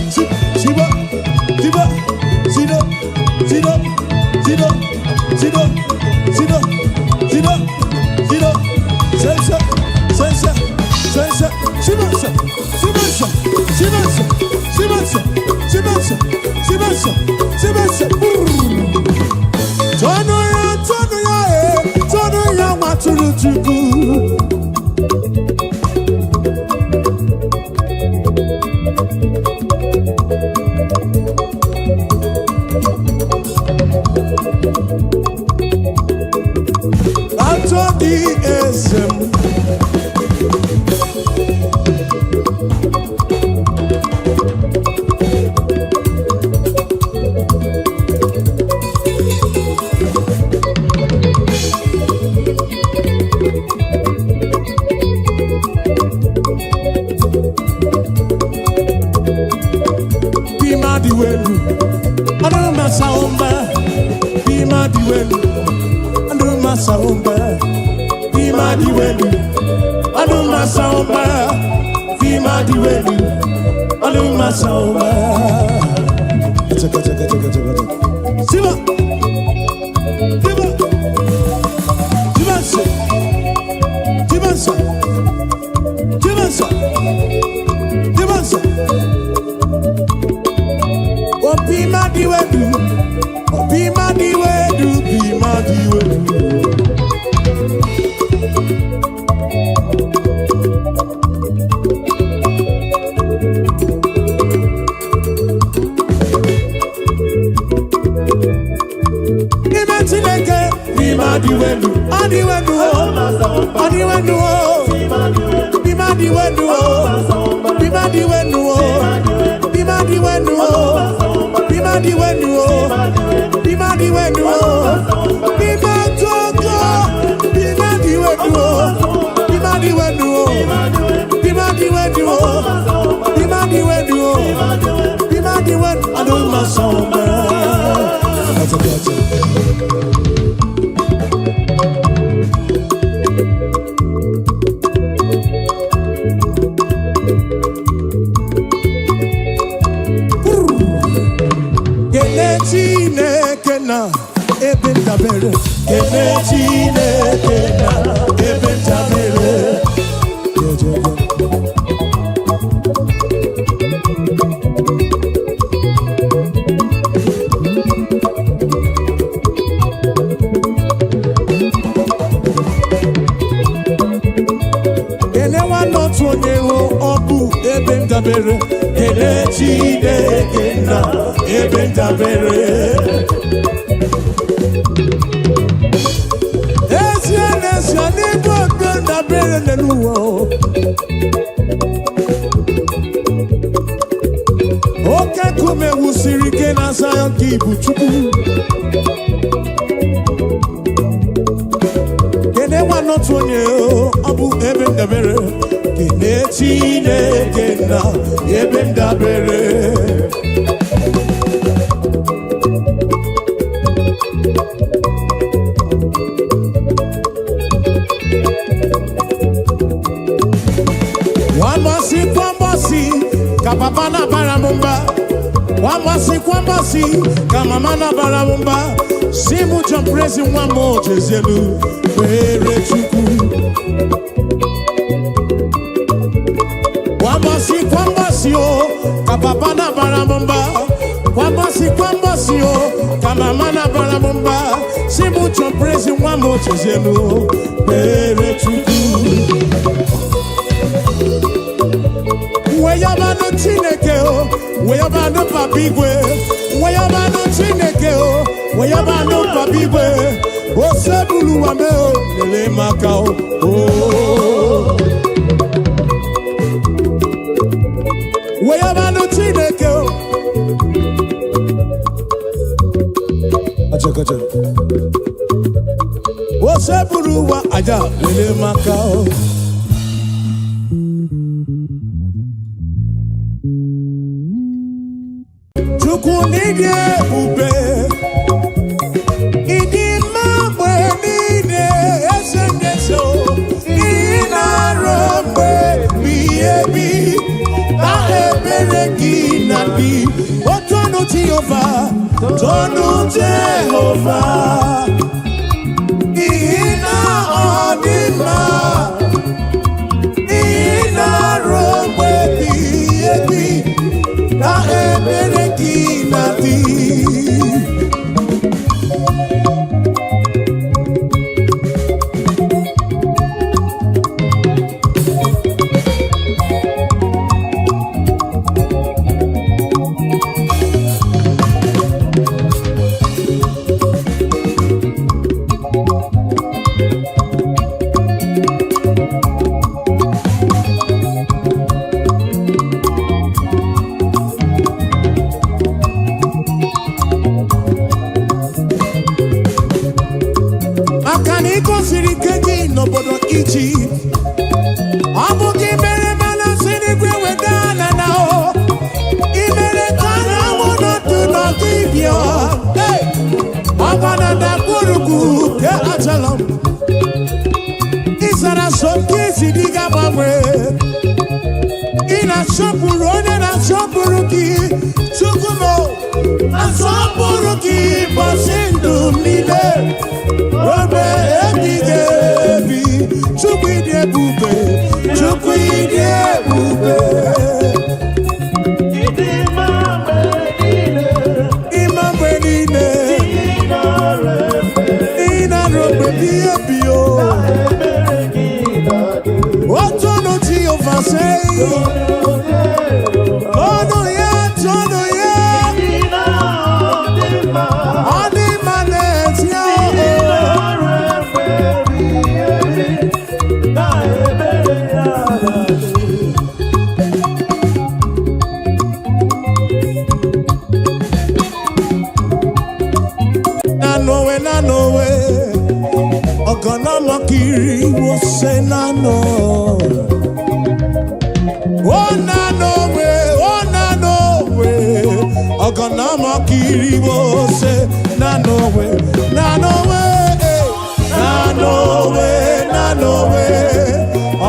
Siba, siba, sido, sido, sido, sido, sido, sido, sido, sense, sense, sense, sibense, sibense, sibense, sibense, sibense, sibense, sibense. Brrr. Tọnụ ya, tọnụ ya, e, tọnụ ya, nwatụrụ Chukwu. Atọ gị eze m. Bima dị welu, ọdụ masa ụmba. Bima dị welu, ọdụ masa ụmba. Bima dị welu, ọdụ masa ụmba. Bima dị welu, ọdụ masa ụmba. Chaka, chaka, chaka, chaka, chaka. Siba, siba, siba, siba, siba, siba, siba. Obi madiwedu, obi madiwedu, bi madiwedu. N'ime Chineke, n'ime adiwedu, adiwedu o, adiwedu o, bi madiwedu o, bi madiwedu o, bi madiwedu o, bi madiwedu o, bi madiwedu o, bi majojo, bi madiwedu o, bi madiwedu o, bi madiwedu o, bi madiwedu o, bi madiwedu. Adúmọ̀sánwó. Gotcha, gotcha. Kele Chineke na ebe ndabere. Kele Chineke na ebe ndabere. Jejeje. Kele nwanne otu onye hụ ọ bụ ebe ndabere. Kele Chineke na ebe ndabere. Ezie n'ezie n'ebe ebe ndabere n'elu ụwa o. Oke nkume wusiri ike na Zion ka ibu Chukwu. Kene nwanne otu onye o, ọ bụ ebe ndabere. Kene Chineke na ebe ndabere. Wambọsị kwambọsị ka papa na-abara m mba. Wambọsị kwambọsị ka mama na-abara m mba. Si mụ John Prezi nwa m ojezielu kpere Chukwu. Kwambọsị kwambọsị o ka papa na-abara m mba. Kwambọsị kwambọsị o ka mama na-abara m mba. Si mụ John Prezi nwa m ojezielu kpere Chukwu. Weyabanụ Chineke o, weyabanụ Papa Igwe, weyabanụ Chineke o, weyabanụ Papa Igwe, osebulu wame o, lele maka o. o. Weyabanụ Chineke o. Acha, acha. Osebulu wa aja, lele maka o. Chukwu n'ịdị ebube, ịdị mma mgbe niile, eze ndị eze o, ị na-arụ mgbe ebighị ebi, na ebere gị na ebi. Toonu Jehova, toonu Jehova, n'ihi na ọ dị mma, n'ihi na ruo mgbe ebighị ebi ka ebere gị na-adị. Maka na ị gosiri ike gị n'obodo Ijipt, ọ bụ gị mere mana si n'igwe weda ala na o ị mere ka anyanwụ nọdụ n'ọdụ ibia ọgba na ndagwurugwu nke Ajalọm. Ị zara so nke isi dị ga-agbanwe. Ị na-asọpụrụ onye na-asọpụrụ gị. Chukwu m, asọpụrụ gị ụbọchị ndụ m niile ruo ebighị ebi. Chukwu, ịdị ebube, Chukwu, ịdị ebube. Ịdị mma mgbe niile. Ịma mgbe niile. Ị nara efe. Ị na-arụ mgbe ebighị ebi o. Ebere gị na-adị. Toonu Jehova, sei. Toonu ya, toonu ya. Ị na-adị mma. Ọ dị mma n'ezie Ị o. nara efe ebighị ebi, na ebere ya na-adị. Nanowe, nanowe, ọgọnọmọkiri wose nano. O nanowe, o nanowe, ọgọnọmọkiri wose nanowe, nanowe, eh, nanowe, nanowe,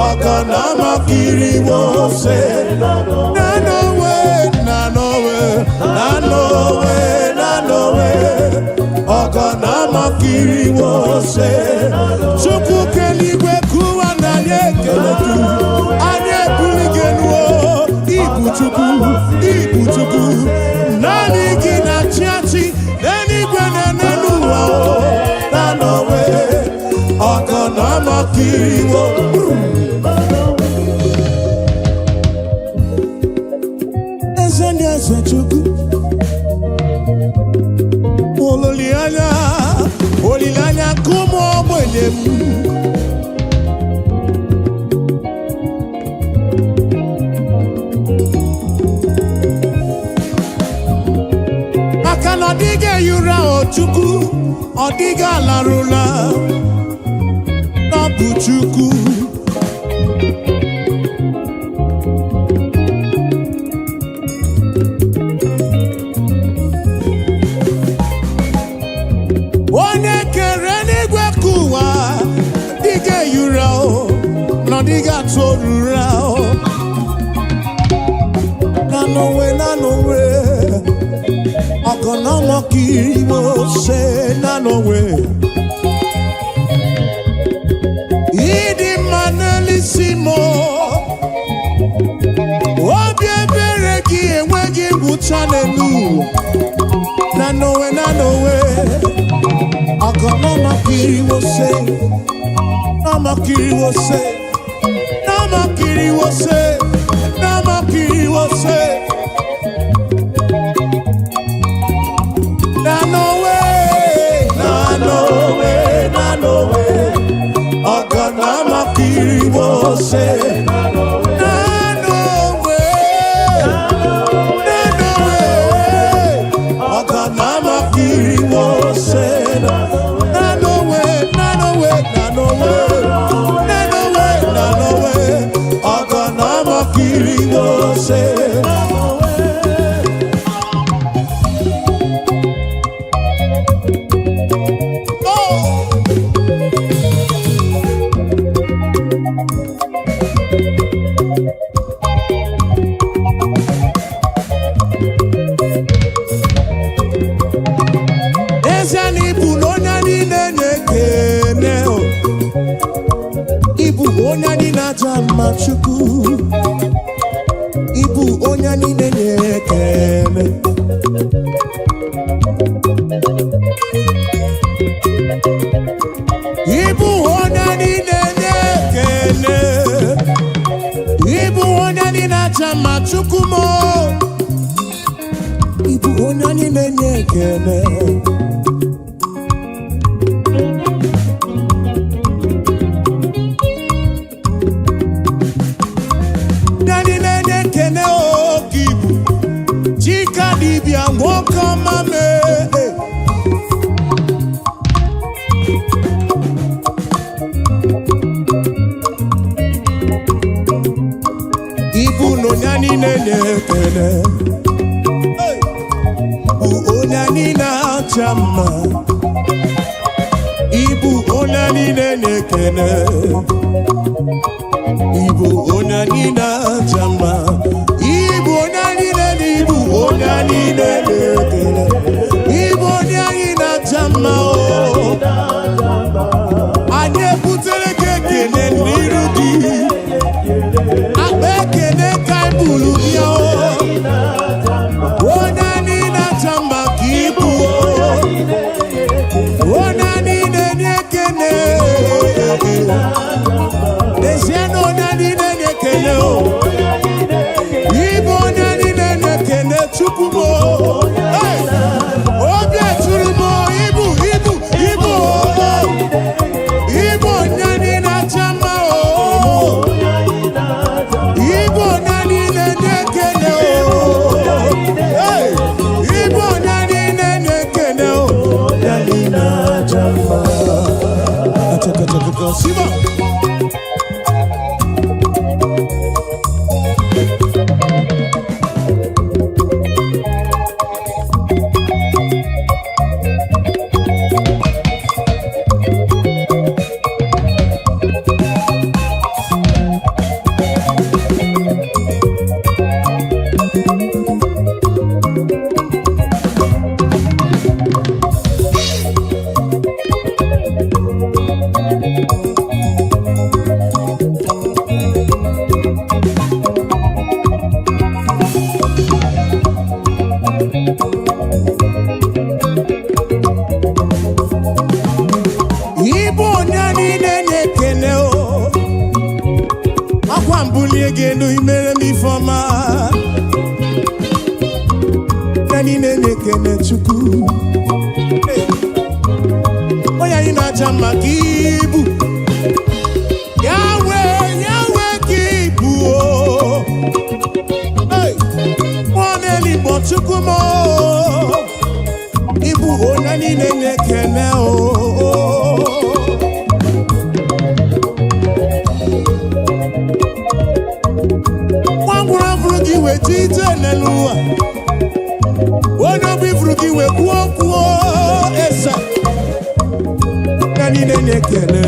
ọgọnọmọkiri wose nanowe, nanowe, nanowe, nanowe, ọgọnọmọkiri wose. Chukwu keligwe kụwa na anyị ekele gị, anyị ebuli gị elu o. Ibu Chukwu, ibu Chukwu, naanị gị na-achị achị n'eluigwe na n'elu ụwa o. Nanowe, ọgọnọmọkiri wo. Eze ndị eze, Chukwu, olileanya, olileanya nke ụmụ ogbenye m. Maka na ọ dịghị ehi ụra o Chukwu, ọ dịghị alarụla na ọ bụ Chukwu. Onye kere n'igwe ka ụwa dịghị ehi ụra o, na ọ dịghị atụ ụra o. Na n'onwe, na n'onwe, ọgọnọmọkiri se na n'onwe. Ịdị mma n'elisi m o. Obi ebere gị enweghị ngwụcha n'elu ụwa. Na n'onwe, na n'onwe, ọgọnọmọkiri wose, nọmọkiri wose, nọmọkiri wose, nọmọkiri wose. Na n'onwe, na n'onwe, na n'onwe, ọgọnọmọkiri wose. Na n'onwe, na n'onwe, ọgọnọmọkiri wose. Na n'onwe, na n'onwe, na n'onwe, na n'onwe, na n'onwe, ọgọnọmọkiri wose. Oh! na-acha mma, Chukwu, ịbụ onye niile na-ekele. Ịbụ onye niile na-ekele, ịbụ onye niile na-acha mma, Chukwu m, ịbụ onye niile na-ekele. Onye niile na-ekene oge ibu Chika dibịa, nwoke ọma mee. Ibu na onye niile na-ekele bụ onye niile acha mma. Ibu onye niile na-ekele, ibu onye niile acha mma, ibu onye niile na ibu onye niile na-ekele, ibu onye anyị na-acha mma o. Anyị ebutere gị ekele n'iru gị, akpa ekele ka anyị buru bịa o. Onye niile acha mma ka ibu o. Onye niile na-ekele, n'ezie na onye niile na-ekele o. Ibu onye niile na-ekele, Chukwu m o. Hey! Obi eturu m o, ibu ibu ibu o. Ibu onye niile acha mma o. Ibu onye niile na-ekele o. Hey! Ibu onye niile na-ekele o. Onye niile acha mma. Achakachakaka, Siba. Ibu onye niile na-ekele o. Akwa mbulie gị elu, imere m ifeọma. Onye niile na-ekele Chukwu. Hey! Onye anyị na-aja mma ka ibu. Yahweh, Yahweh ka ibu o. Hey! Mmụọ na-eligbo, Chukwu m o. Ịbụ onye niile na-ekele o. Nwa ngwụrụ afụrụ gị wee ji ije n'elu ụwa. Onye obi furu gị wee kwuo okwu eze. Onye niile na-ekele.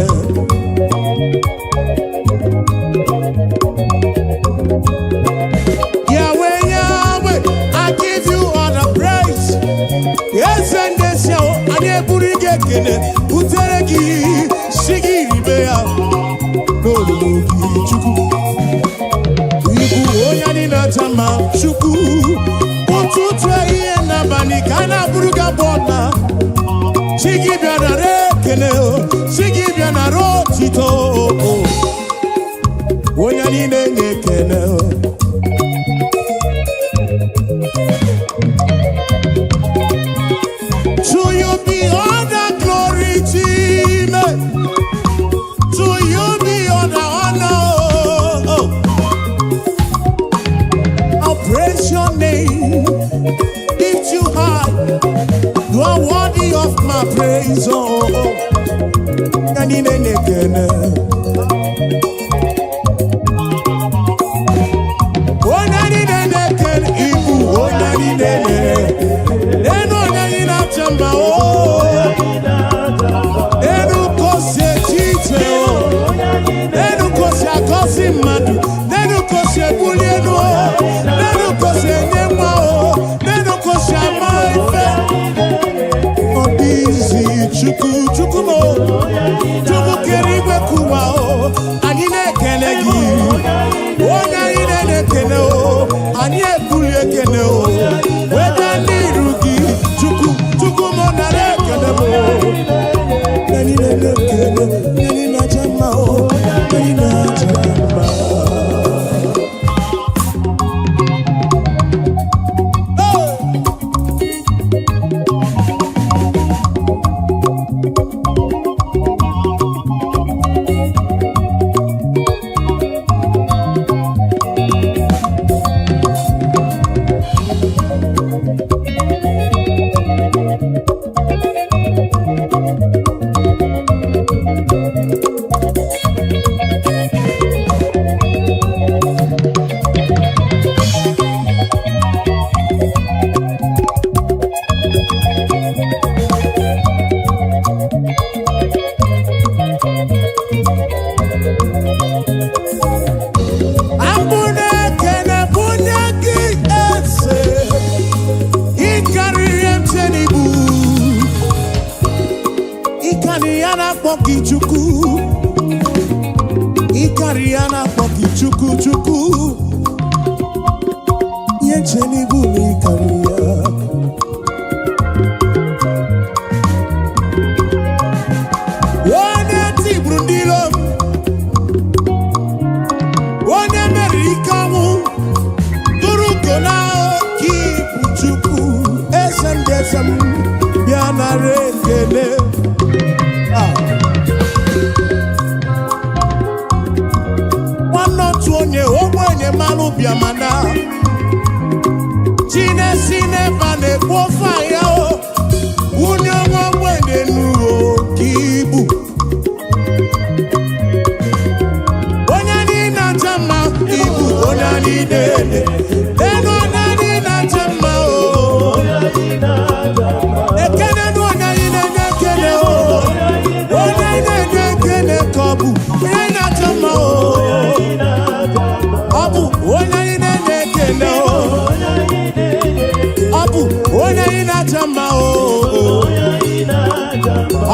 Yahweh, Yahweh, I give you all the praise. Eze ndị esi ahụ, anyị eburu gị ekele butere gị, si gị ribe ya n'olulu gị, Chukwu. Ibu onye anyị na-acha mma, Chukwu. Ụtụtụ, ehihie n'abalị ka a na-abụrụ gị abụ ọna. Chi gị bịa nara ekele o, chi gị bịa nara otito o. Onye niile na-ekele o. To you be all the glory, Chime. To you be all the honor. Oh. I'll praise your name, lift you high. You are worthy of my praise. Oh, oh. Onye niile na-ekele. Onye niile na-ekele, ibu onye niile na-ekele. Enu onye anyị na-acha mma o. Enu kosi eche iche o. Enu kosi agọzi mmadụ. Enu kosi ebuli elu o. Enu kosi enye nwa o. Enu kosi ama ife. Ọ dị izi, Chukwu, Chukwu m o. Chukwu kere igwe kụwa o. Anyị na-ekele gị. ya na-akpọ gị Chukwu. Ịkarịrị ya na-akpọ gị Chukwu, Chukwu. Ihe nche n'ibu na ịkarịrị ya. Onye tigburu ndị iro m, onye meriri ike ọnwụ, tụrụ ugo na oke ibu. Chukwu, eze ndị eze m, bịa nara ekele. Ah. Nwanne otu onye ogbenye mmanụ bịamana chinesi n'ebe a na-ekpu ofe ya o wunye nwa ogbenye n'uwe oke ibu. Onye anyị na-acha mma, ibu onye anyị na-ele elu, onye anyị na-acha mma o. Ekene nụ onye anyị na-enye ekele o. Onye anyị na-enye ekele ka ọ bụ onye anyị na-acha mma o. Ọ bụ onye anyị na-enye ekele o. Ọ bụ onye anyị na-acha mma o.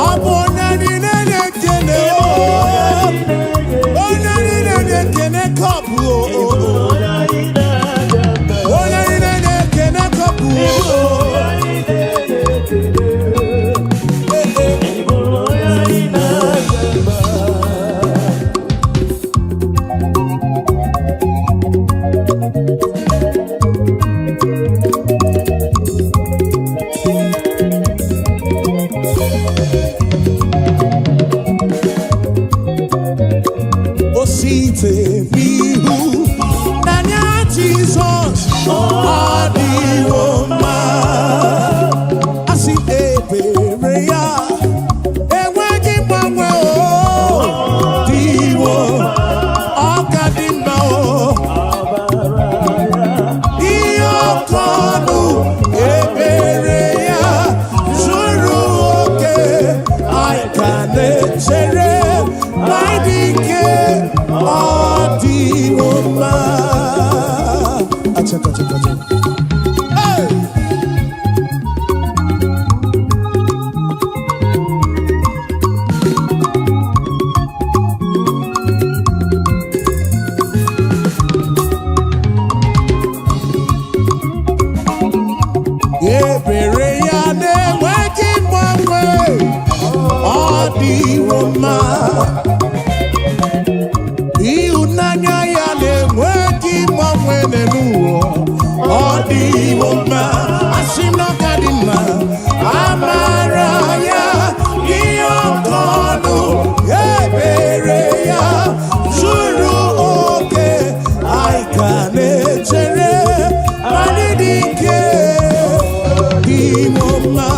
Ọ bụ onye anyị na-enye ekele o. Onye anyị na-enye ekele ka ọ bụ o. Onye anyị na-enye ekele ka ọ bụ o. Eh, eh. O site n'ihu n'anya Jizọs, ọ dịwo mma. Asị ebere ya enweghị mgbanwe, o dịwo, ọ ka dị mma o. Ihe ọkọ ọnụ ebere ya zuru oke, anyị ka na-echere ma dị ike, ọ dịwo mma. Achaka, achaka, achaka. Hey! Ebere ya na-enweghị mgbanwe, ọ dịwo mma. Ịhụnanya ya na-enweghị mgbanwe n'ụwa, ọ dịwo mma. Asị m na ọ ka dị mma. Amara ya ihe ọkọ ọnụ, ebere ya zuru oke, anyị ka na-echere anyị dị ike, dịwo mma.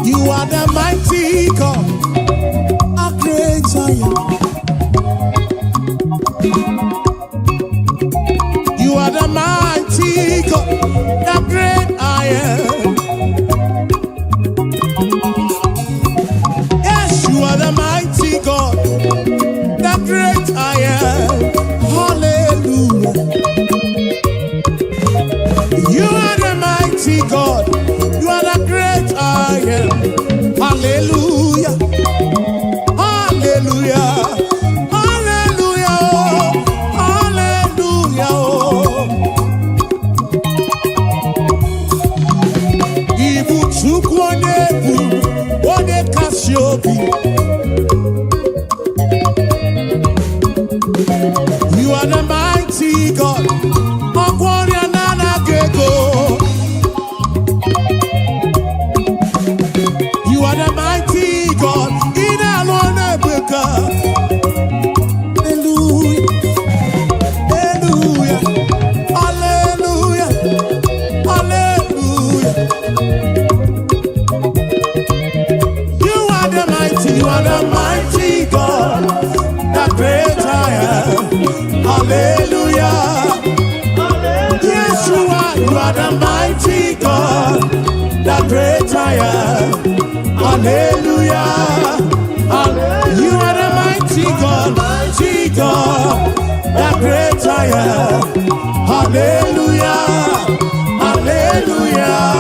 You are the mighty God, a great I am. You are the mighty God, the great I am. Yes, you are the mighty God, the great I am. Hallelujah. You are the mighty God, you are the great I am. Hallelujah. Hallelujah. Hallelujah. Hallelujah. Ibu Chukwu onye bụ onye kasị obi. You are the mighty God. Ọgwọ ọrịa na-anaghị ego. You are the mighty God. Ị na-alụ ọrụ ebube. Hallelujah. Hallelujah. Hallelujah. Hallelujah. Yeshua, you are the mighty God, the great I am. Hallelujah. You are the mighty God, the great I am. Hallelujah. Hallelujah.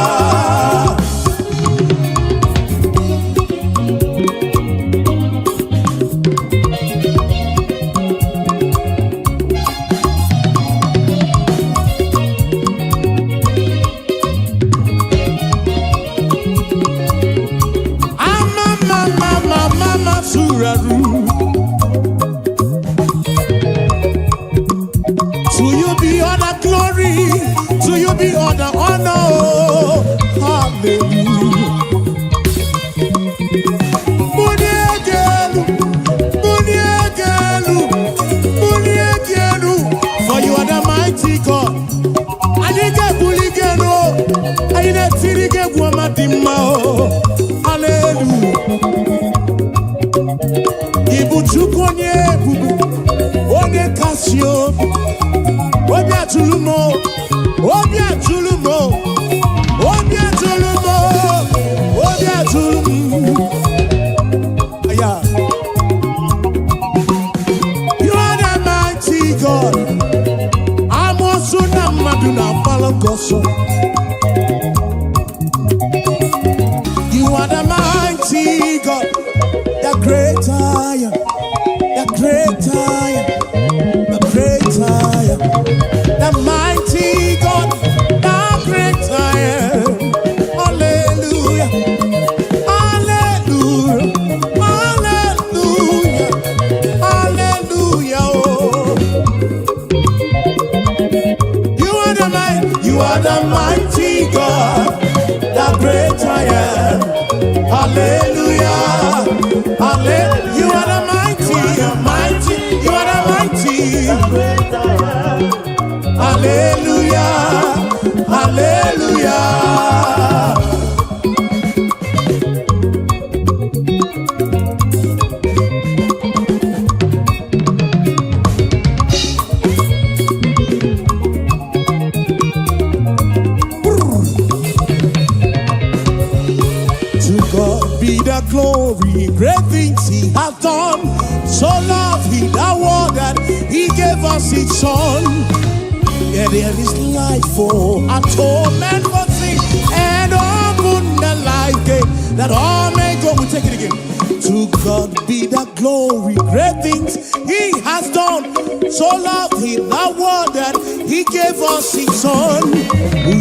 Ama mama mama suraru. To you be all the glory, to you be all the honor. Hallelujah. Muniegelu, muniegelu, muniegelu. For you are the mighty God. Anyị ga-ebuli gị elu, anyị na-etiri gị egwu ọma dị mma o. Hallelujah. Ị bụ Chukwu onye ebube, onye kasị obi, obi atụrụ m o, obi atụrụ m o, obi atụrụ m o, obi atụrụ m. Aya. You are the mighty God. Amoosu na mmadụ na-agbara gị ọsọ. You are the mighty God, the great I am, the great I am, the great I am, the mighty God, the great I am. Hallelujah, hallelujah, hallelujah, hallelujah. Oh. You are the mighty God, the great I am. Hallelujah, hallelujah. You are the mighty, mighty, you are the mighty. Hallelujah, hallelujah. To God be the glory, great things He hath done. So loved He the world that He gave us His Son. Yeah, there is life for atonement for sin and open the life gate that all may go. We take it again. To God be the glory, great things He has done. So loved He the world that He gave us His Son.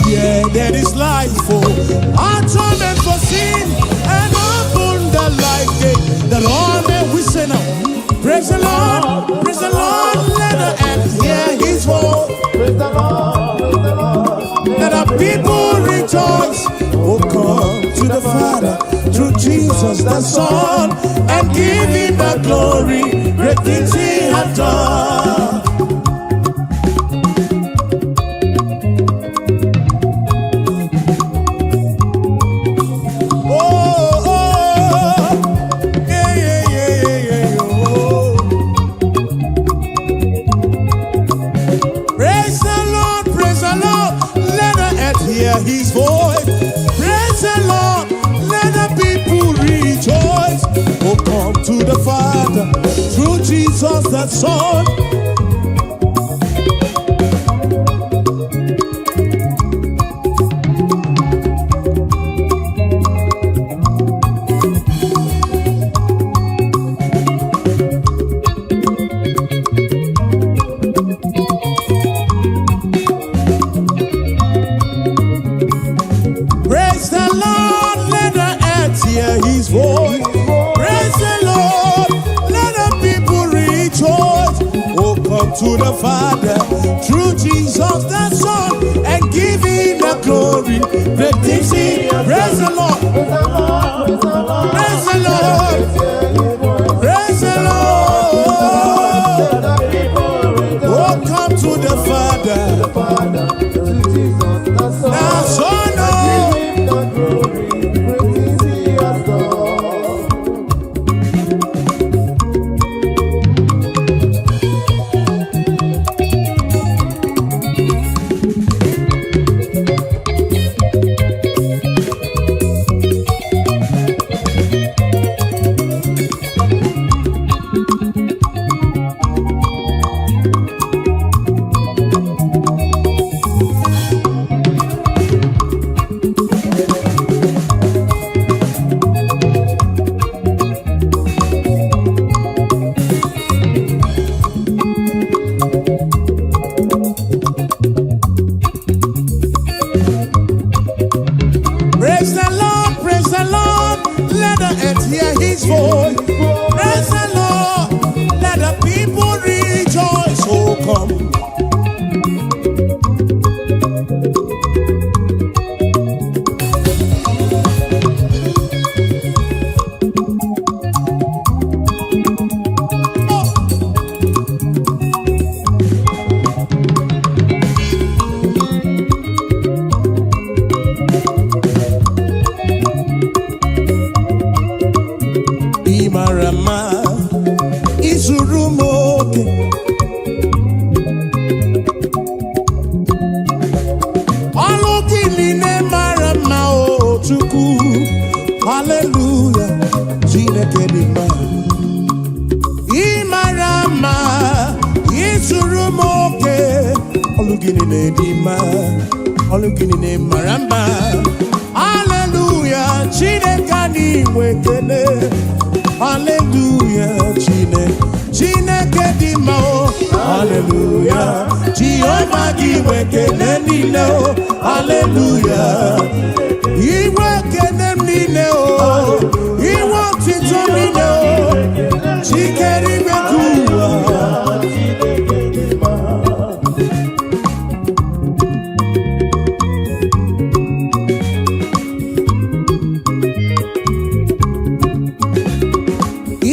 Yeah, there is life for atonement for sin and open the life gate that all may we say now. Praise the Lord, praise the Lord, let the earth hear His voice. Praise the Lord, praise the Lord. Let the people rejoice. Oh, come to the Father through Jesus the Son and give him the glory. Great things he hath done. Oh, yeah, yeah, yeah, yeah, yeah, oh. Praise the Lord, praise the Lord, let the earth hear his voice. Praise the Lord, let the people rejoice. Oh, come to the Father through Jesus the Son. Praise the Lord, let the earth hear his voice. Praise the Lord, let the people rejoice. Oh, come to the Father through Jesus the Son and give him the glory. Great things he. Praise the Lord, Praise the Lord, praise the Lord. praise the Lord, Hear his voice. praise the Lord. Let the people rejoice. Oh, come to the Father, The Father, through Jesus the Son. the Son. Oh. Give him the glory. Great things he has done. Haleluya, Chineke dị mma. Ị mara mma, ịzụrụ m oke. Ọlụ gị niile dị mma, ọlụ gị niile mara mma. Haleluya, Chineke anyị nwe ekele. Haleluya, Chineke, Chineke dị mma o. Haleluya, Jehova gị nwe ekele niile o. Haleluya, inwe ekele m niile o, inwe otito niile o. Chikere igwe ka ụwa. Chineke dị mma.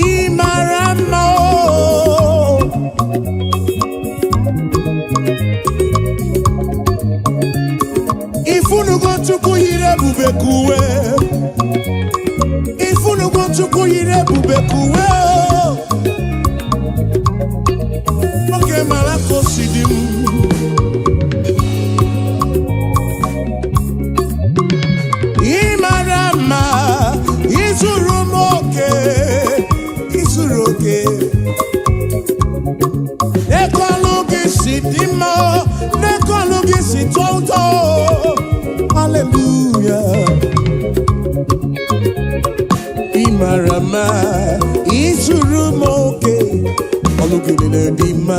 Ị mara mma o. Ifunugo Chukwu yiri ebube ka uwe. Ifunugo Chukwu yiri ebube ka uwe o. Oge mara ka o si dị m. Ị mara mma, ịzụrụ m oke, ịzụrụ oke. N'ekọlụ gị si dị mma, n'ekọlụ gị si tọọ ụtọ. Hallelujah. Ị mara mma, ịzụrụ m oke. Ọlụ gị niile dị mma,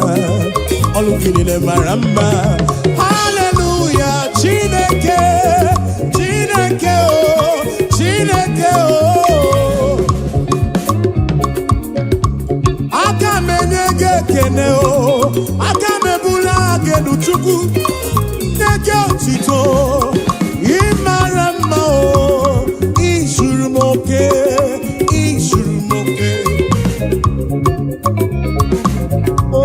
ọlụ gị niile mara mma. Hallelujah, Chineke, Chineke o, Chineke o. Aka m enye gị ekene o, aka m ebula gị elu, Chukwu, nye gị otito. Ị mara mma o, izuru m oke, izuru m oke. Oh,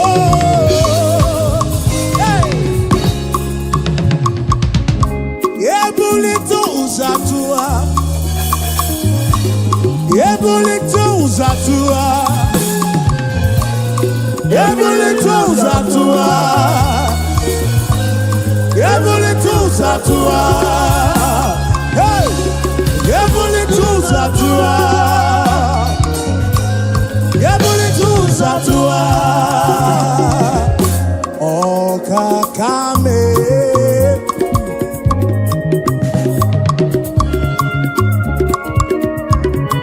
oh, hey. Ebulite ụzọ atụwa, ebulite ụzọ atụwa, ebulite ụzọ atụwa, ebulite ụzọ atụwa. Hey! Ebulite ụzọ atụwa, ebulite ụzọ atụwa. Ọkaka mee.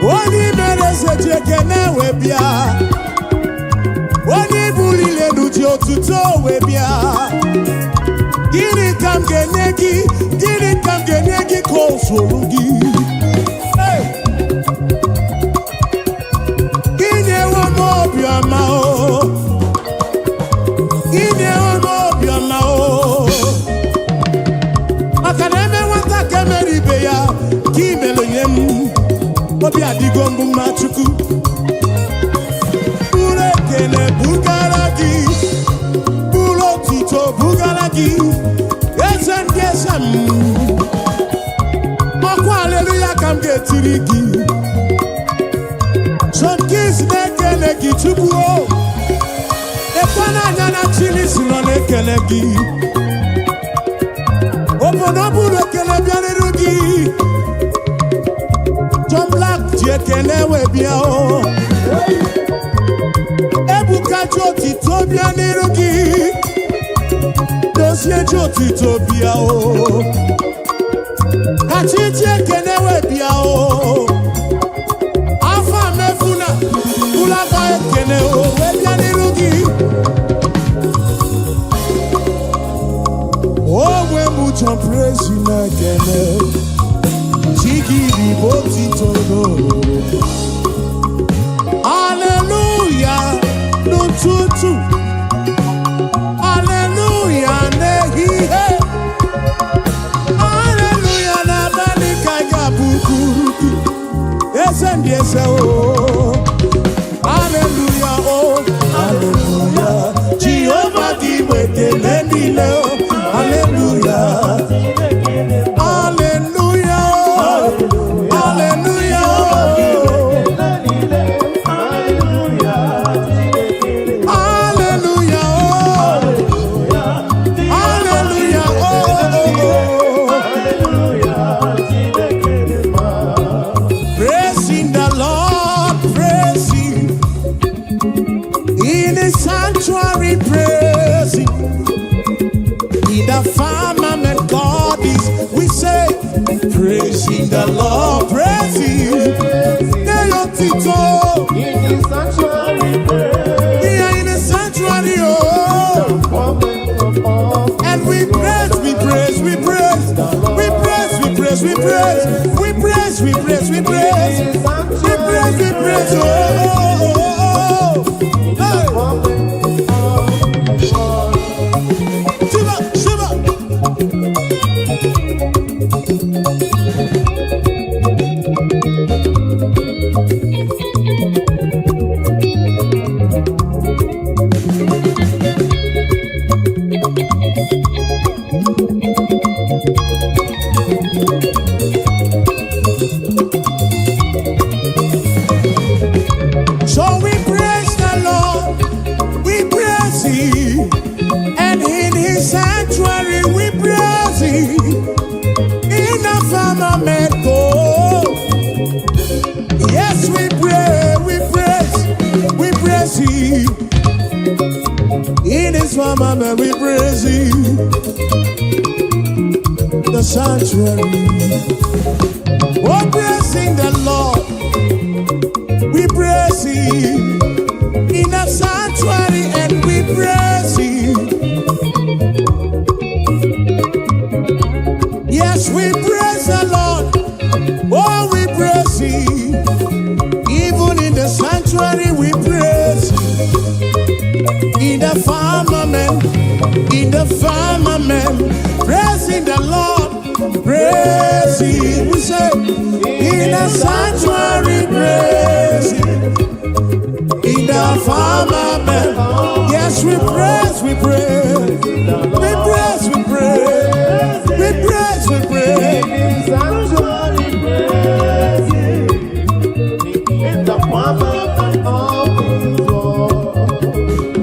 Onye mere eze ji ekene wee bịa, onye buliri elu ji otuto wee bịa. Gịnị ka m ga-enye gị? Gịnị ka m ga-enye gị ka o zuru gị? Hey! Inyewo m obiọma o, inyewo m obiọma o, maka na eme nwata ka emere ibe ya ka imere nye m. Obi adịgo mbụ mma. Chukwu, buru ekele bugara gị, buru otuto bugara gị, eze ndị eze m. Ọkwa aleluya ka m ga-etiri gị. John Keys na-ekele gị, Chukwu o. Ekwe n'anya na Chilisi nọ na-ekele gị. Obodo buru ekele bịarịrị gị. John Black ji ekele wee bịa o. Ebuka ji otito bịa n'iru gị. Dozie ji otito bịa o. Kachi ji ekele wee bịa o. Afọ mefuna ụlọakpa ekele o wee bịa n'iru gị. Onwe m John Praise na-ekele Chigiri bụ otito n'olulu. Haleluya n'ụtụtụ, haleluya n'ehihie, haleluya n'abalị ka ị ga-abụkuru gị, eze ndị eze o. Haleluya o, haleluya, Jehova gị bụ ekele niile o. Haleluya, haleluya o, haleluya o. Hallelujah, oh. Hallelujah, oh, oh, oh. sanctuary, praise Him. In the firmament, God is. We say, praising the Lord, praise Him. Nye ya otito. In the sanctuary, praise. Here in the sanctuary, oh. Moment of all. And we praise, we praise, we praise, we praise, we praise, we praise, we praise, we praise, we praise, we praise, we praise, oh, oh, oh, oh. Hey. Moment of all. Shiva, Shiva. So we praise the Lord, we praise Him, and in His sanctuary we praise Him. In the firmament, oh, yes, we pray, we praise, we praise Him. In His firmament, we praise Him. The sanctuary, oh, praising the Lord, we praise Him. In the sanctuary, and we praise Him. Yes, we praise the Lord. Oh, we praise Him. Even in the sanctuary, we praise Him. In the firmament, praising the Lord, praise Him. We say, in the sanctuary, praise Him. In the firmament, yes, we praise, we praise, we praise, we praise, we praise, we praise. In the sanctuary, praise Him. In the firmament of His word.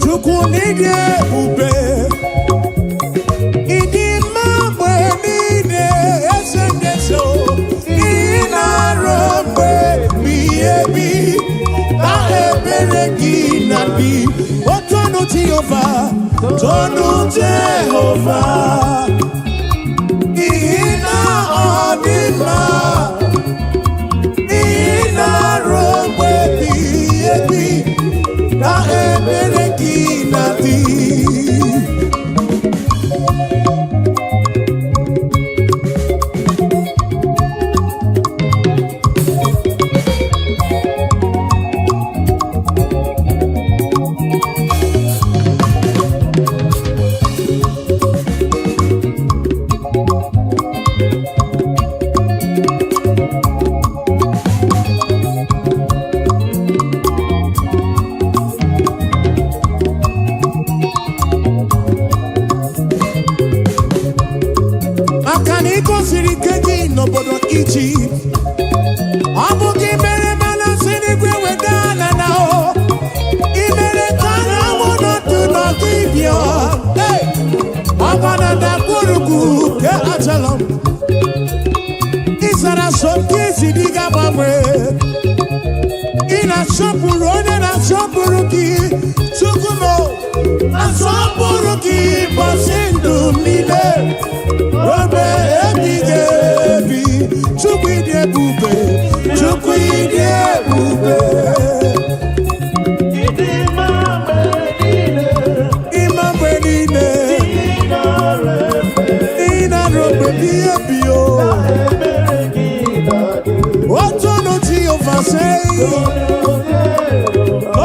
Chukwu n'ịdị ebube, ịdị mma mgbe niile, eze ndị eze o. Ị na-arụ mgbe ebighị ebi, na ebere gị na-adị. O tonu Jehova, tonu Jehova, n'ihi na ọ dị mma. Ị na-arụ mgbe ebighị ebi, na ebere gị na-adị. Maka na ị gosiri ike gị n'obodo Ijipt, ọ bụ gị mere mana si n'igwe weda na na o ị mere ka anyanwụ nọdụ n'ọdịbịa. Hey! Ọgba na ndagwurugwu nke Ajalon, ị zara so nke isi dị ga-agbanwe. Ị na-asọpụrụ onye na-asọpụrụ gị. Chukwu m, asọpụrụ gị ụbọchị ndụ m niile, obe ebighị ebi. Chukwu, ịdị ebube, Chukwu, ịdị ebube. Ịdị mma mgbe niile. Ịma mgbe niile. Ị nara efe. Ị na-arụ mgbe ebighị ebi o. Ebere gị na-adị. Otonu Jehova sei.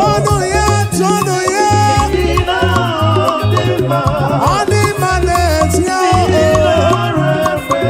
Ọnụ ya, tonu ya. Ị na-adị mma. Ọ dị mma n'ezie Ị o. nara efe.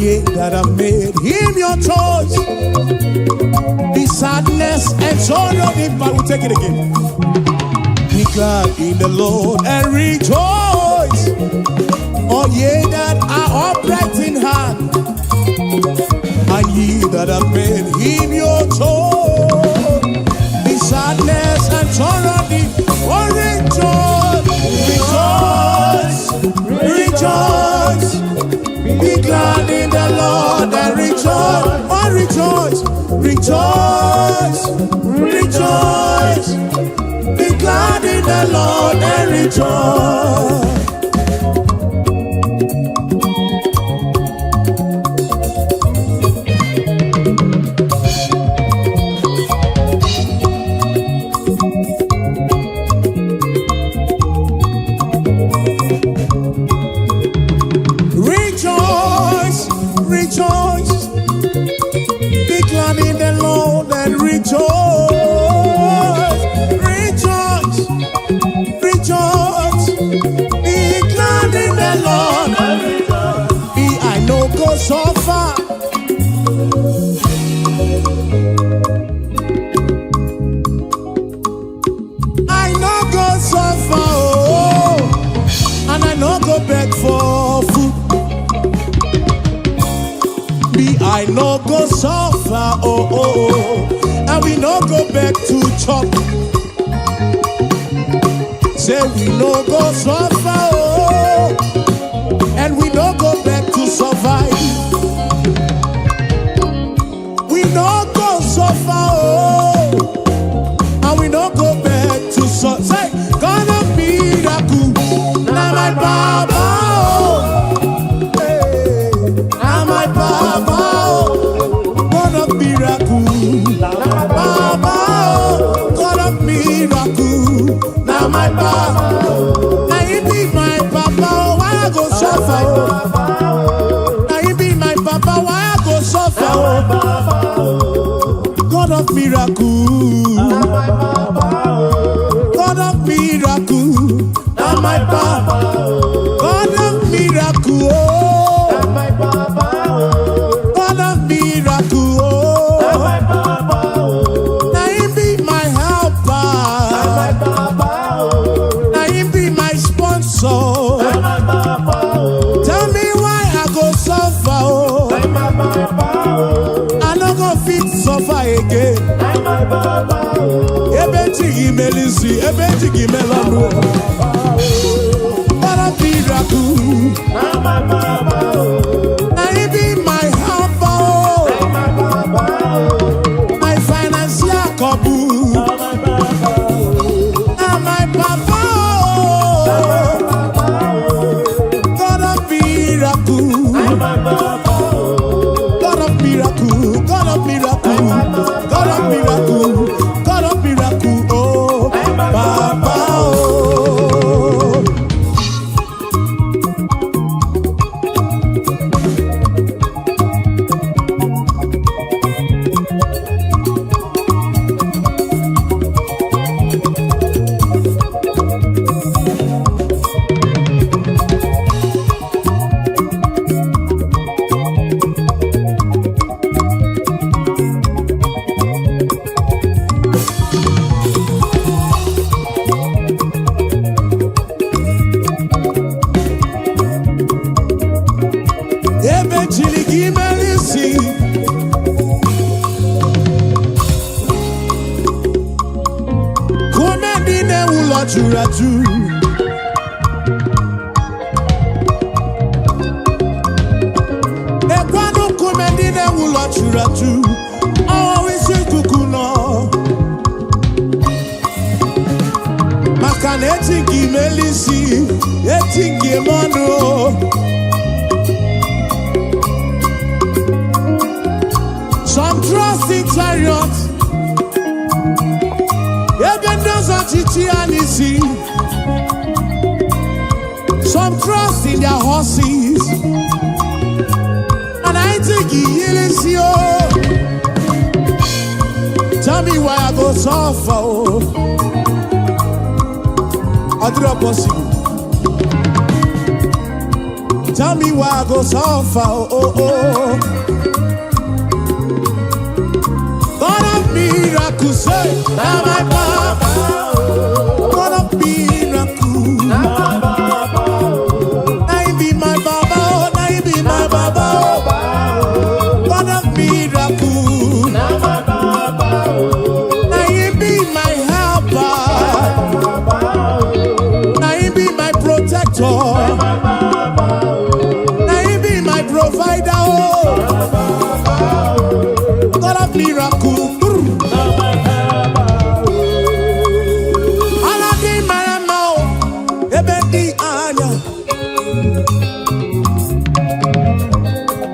ye that have made him your choice. Be sadness and sorrow if I will take it again. Be glad in the Lord and rejoice. All ye that are upright in heart, and ye that have made him your choice. Be sadness and sorrow deep. Oh, rejoice, rejoice, rejoice. Be glad in the Lord and rejoice. Oh, rejoice, rejoice, rejoice. Be glad in the Lord and rejoice. Rejoice, rejoice. Be glad in the Lord and rejoice. Rejoice, rejoice. Be glad in the Lord. Be I no go suffer. I no go suffer, oh, and I no go beg for food. Me, I no go suffer, oh, and we no go beg to chop. Say we no go suffer, oh, and we no go beg to survive. We no go suffer, oh, and we no go beg to survive. Say, God of miracle, na my baba, oh, hey, na my baba, oh, God of miracle, baba, oh, God of miracle, na my baba. Na he be my papa, oh, why I go suffer? Oh? Na he be my papa, why I go suffer? Oh? God of miracle, God of miracle, na my papa. God of miracle, oh, God of miracle, oh. Na him be my helper, na him be my sponsor. Tell me why I go suffer, oh. I no go fit suffer again. Ebe chi gị mere isi, ebe chi gị mere ọnụ. God of miracle, na him be my helper, oh. My financial couple, na my papa, oh. God of miracle, God of miracle, God of miracle, God of miracle, God of miracle, oh, Papa, oh. Ebe chiri gị mere isi, kume ndị na-ewu ụlọ juru ajụ. Ekwanụ nkume ndị na-ewu ụlọ juru ajụ, ọwụ isi ikuku nọ. Maka na eti gị mere isi, eti gị eme ọnụ. Some trust in chariots, ebe ndị ọzọ chichi ya n'isi. Some trust in their horses, and I think he isi o. Tell me why I go suffer o. Ọ dịrọ possible. Tell me why I go suffer. Oh. God of miracles, say, now my papa. God of miracles, now he be my baba, oh, now he be my baba, oh. God of miracles, now he be my helper, now he be my protector, now he be my provider, oh. God of miracle. Ala dị mara mma o, ebe dị anya.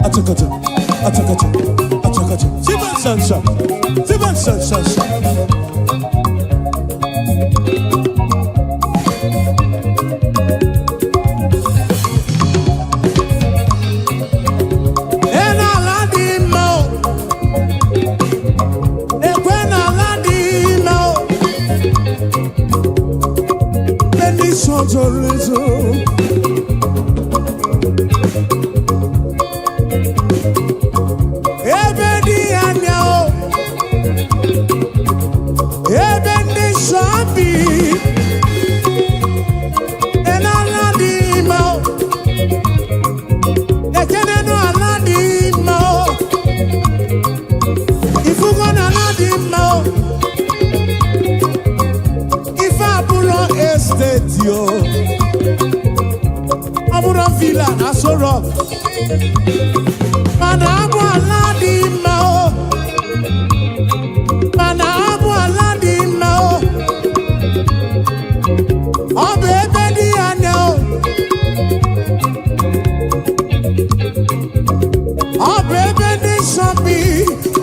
Achakacha, achakacha, achakacha. Sibansansa, sibansansansa. Ena ala dị mma o, ekwe na ala dị mma o. Ebe ndị nsọ zoro ezo. Ebe dị anya o, ebe ndị nsọ bi, ena ala dị mma o, ekenenu ala dị mma o, ifugo na ala dị mma o, ife abụrọ esteti o, ọ bụrụ villa na Aso Rock, mana abụ ala dị mma o, mana abụ ala dị mma o, ọ bụ ebe dị anya o, ọ bụ ebe ndị nsọ bi,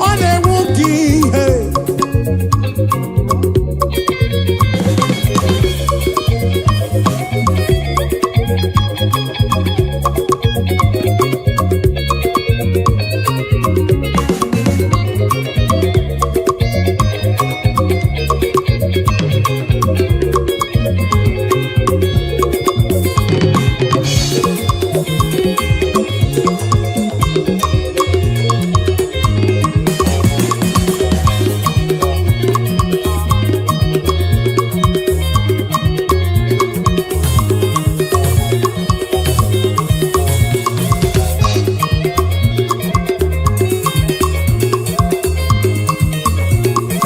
ọ na-enwu ka ihe.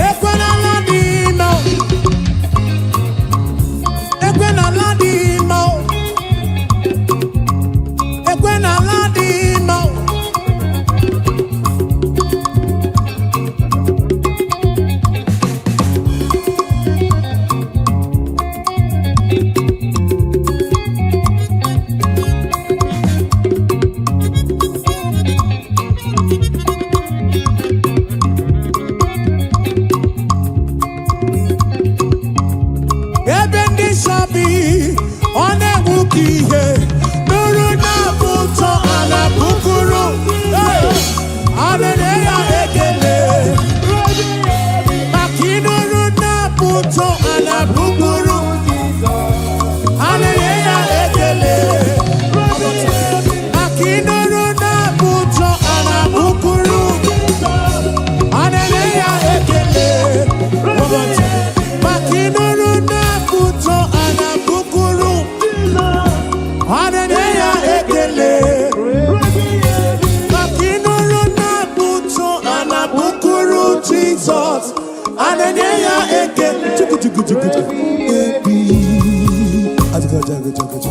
Ekwe n'ala dị mma o. Ekwe n'ala dị mma o. Ekwe n'ala dị mma o. Ebe ndị nsọ bi, ọ na-enwu ka ihe. Nụrụ na-abụ ụtọ ala bukuru. Hey! A na-enye ya ekele. Maka ịnụrụ na-abụ ụtọ ala bukuru. A na-enye ya ekele. Maka ịnụrụ na-abụ ụtọ ala bukuru. A na-enye ya ekele. Maka ịnụrụ na-abụ ụtọ ala bukuru. A na-enye ya ekele. Maka ịnụrụ na-abụ ụtọ ala bukuru Jizọs. A na-enye ya ekele. Chukwu, chukwu, chukwu, chukwu. Ebi. Ajụjụ, ajụjụ, ajụjụ.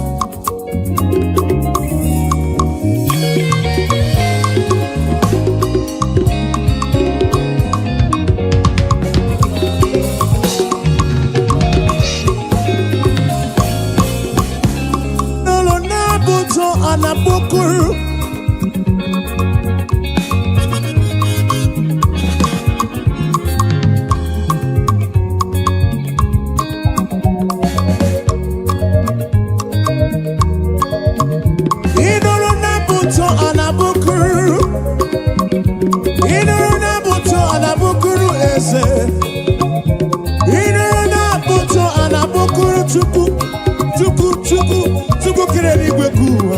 N'ụlọ na-abụ ụtọ ala bukuru. Ịnụrụ na-abụ ụtọ ala bukuru. Ịnụrụ na-abụ ụtọ ala bukuru eze. Ịnụrụ na-abụ ụtọ ala bukuru Chukwu. Chukwu, Chukwu, Chukwu kere eluigwe ka ụwa.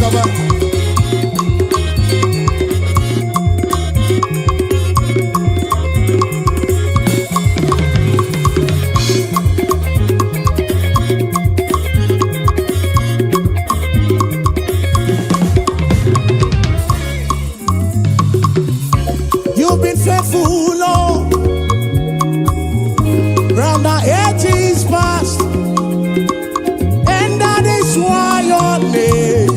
Gaba. You've been faithful, Lord, from the ages past, and that is why your name.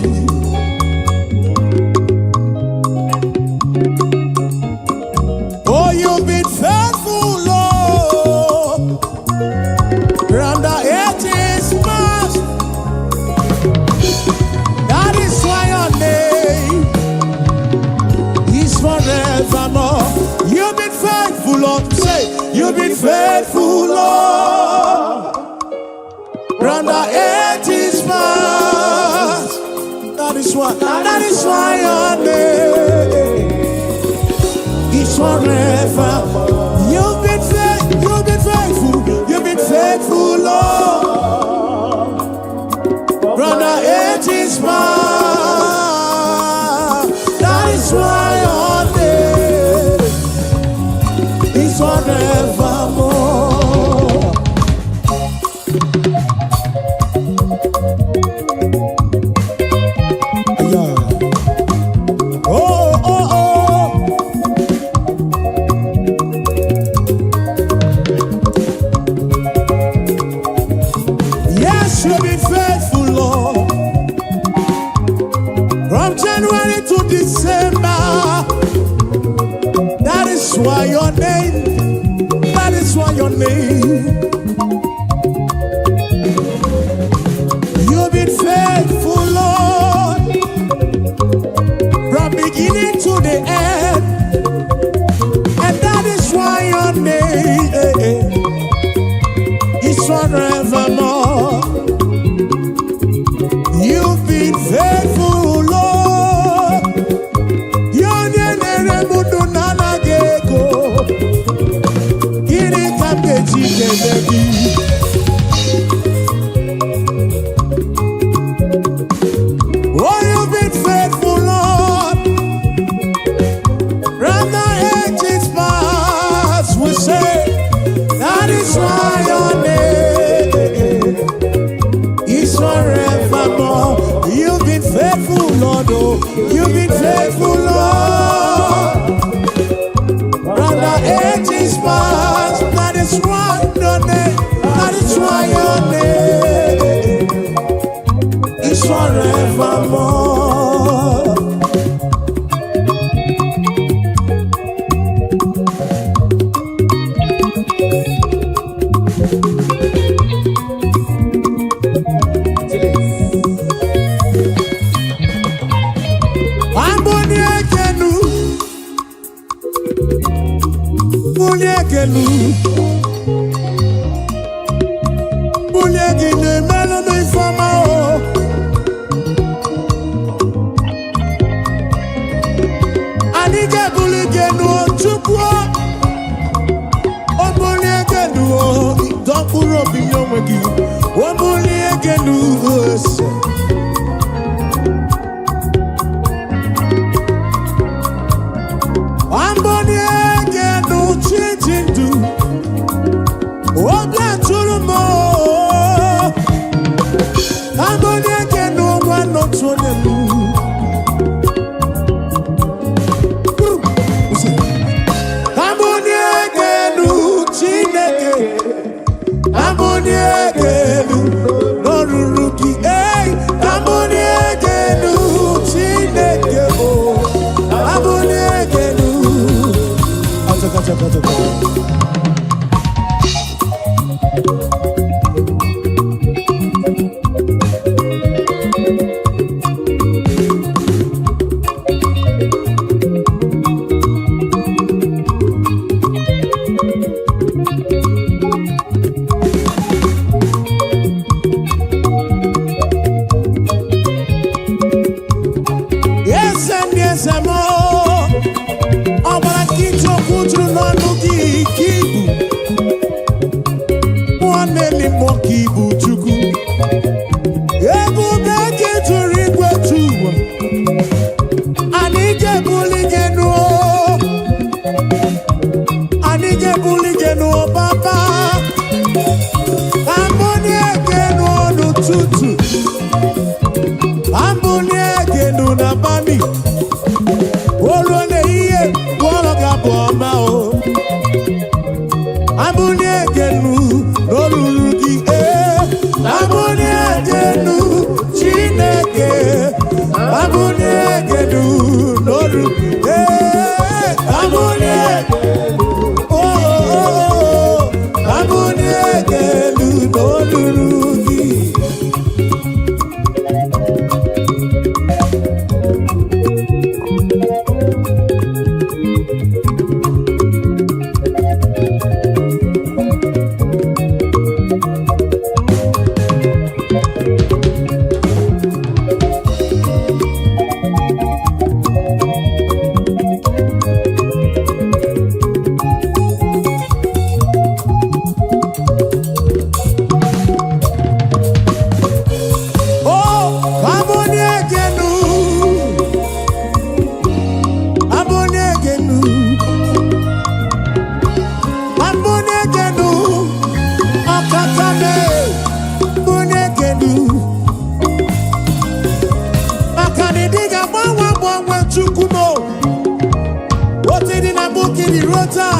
Oh, you've been faithful, Lord, from the ages past. That is why your name is forevermore. You've been faithful, Lord. Say, you've been faithful, Lord, from the ages past. That is why your name is forever. You've been faithful, you've been faithful, Lord, from the ages past. That is why your name is forevermore. Yeah. Oh. Yes, you've been faithful, Lord. From January to December. That is why your name, that is why your name. You've been faithful, Lord, from beginning to the end. And that is why your name is forevermore. You've been faithful, Lord. Onye na-ere m ndụ na-anaghị ego. Gịnị ka m ga-eji kelee gị? Oh, you've been faithful, Lord. From the ages past, we say, that is why your name is forevermore. You've been faithful, Lord. Oh, you've been faithful, Lord. From the ages past, that is why your name, that is why your name is forevermore. Chilis. Amboni ekenu, bulie ekenu, bulie gị na-emelụ m ifeọma o. Anyị ga-ebuli gị enu o, Chukwu o. O bulie gị enu o, dọ mkpụrụ obi nye onwe gị. O bulie gị enu ose. Amboni egenu chichi ndụ, obi atụrụ m o. Amboni egenu nwa n'otu onye m. Amboni egenu Chineke, amboni egenu n'oruru gị. Ei, amboni egenu Chineke o, amboni egenu. Achaka, achaka, achaka. Kabulie gelu n'olu. Ee, kabulie. Oh, oh, oh, kabulie gelu n'olulu gị. Oh, kabulie gelu. Kabulie gelu. Kabulie gelu. Ọkaka me. Bulie gelu. Maka na ịdị ga-agbanwe agbanwe, Chukwu m o. Otu dị na mbụ kiri ruo taa.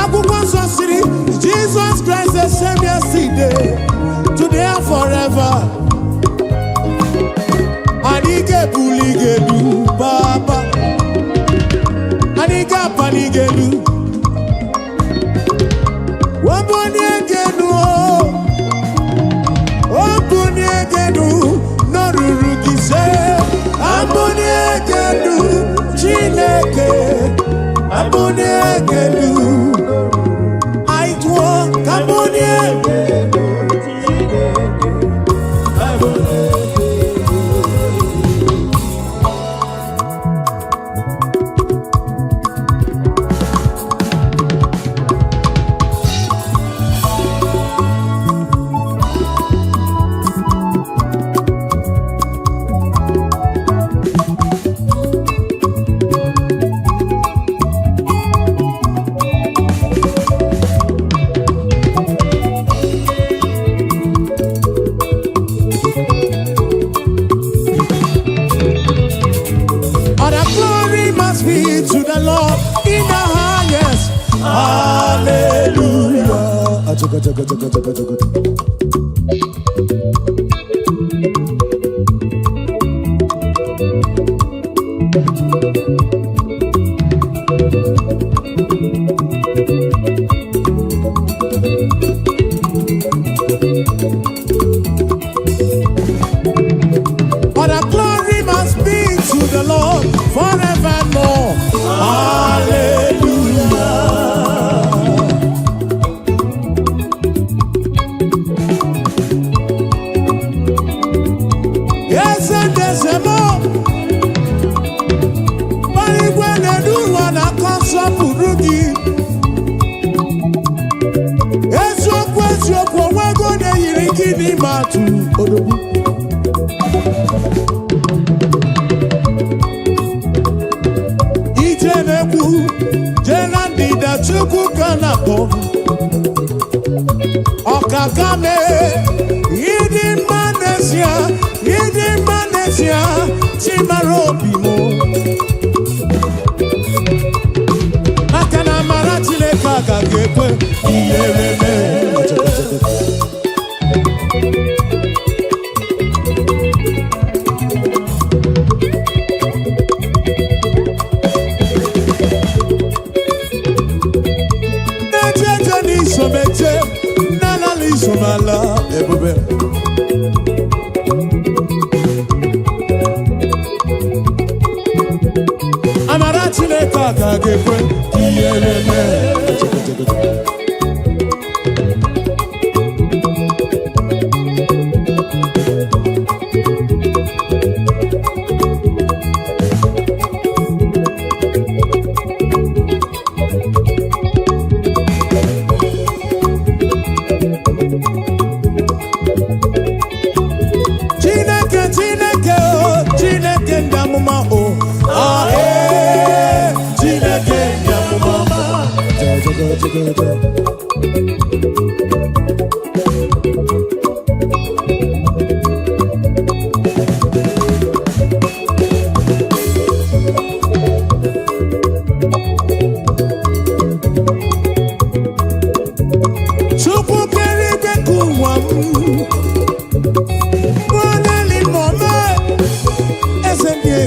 Akwụkwọ nsọ siri, Jesus Christ the same yesterday, today and forever. Anyị ga-ebuli gị elu, Papa. Anyị ga-apali gị elu. Webulie gị elu o. Obulie gị elu n'oruru gị se. Abulie gị elu, Chineke. Abulie gị elu. Anyị tụọ ka bulie. Chineke, abulie gị elu. All the glory must be to the Lord in the highest. Hallelujah. Achaga, chaga, chaga, chaga, chaga. All the glory must be to the Lord forevermore. Hallelujah. Yes, and there's a more. Igwe na-edu ụwa na-akọ nsọpụrụ gị. Eziokwu, eziokwu, onwego na-eyiri gị n'ime atụ odogwu. Ije na-ekwu jee na ndịda, Chukwu ka na-akpọ. Ọkaka mee, ịdị mma n'ezie, ịdị mma n'ezie, Chimara obi m. Maka na amara Chineke agaghị ekwe ihere mee. Na-eje eje n'isomeje, na-alala isomala ebube. Amara Chineke agaghị ekwe ihere mee. Chineke, Chineke o, Chineke ndị amụma o. Ah, ee, Chineke ndị amụma. Ja, ja, ja, ja, ja. Chukwu kere igwe ka ụwa m.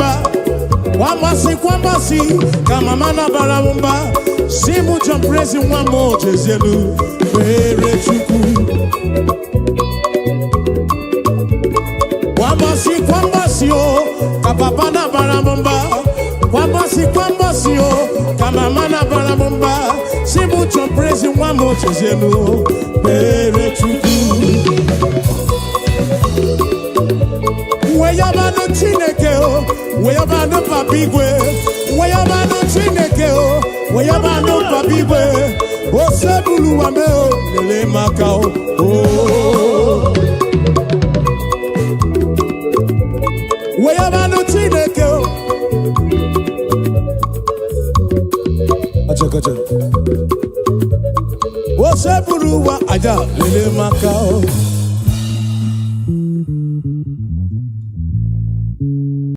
mba. Kwambasị, kwambasị ka mama na-abara m mba, si mụ John Prezi nwa m, jezielu kpere Chukwu. Kwambasị, kwambasị o, ka papa na-abara m mba. Kwambasị, kwambasị o, ka mama na-abara m mba, si mụ John Prezi nwa m, jezielu kpere Chukwu. Weyabanụ Chineke o, weyabanụ Papa igwe, weyabanụ Chineke o, weyabanụ Papa igwe, osebuluwa me o, lele maka o o. Weyabanụ Chineke o. Achakacha. Osebuluwa aja, lele maka o.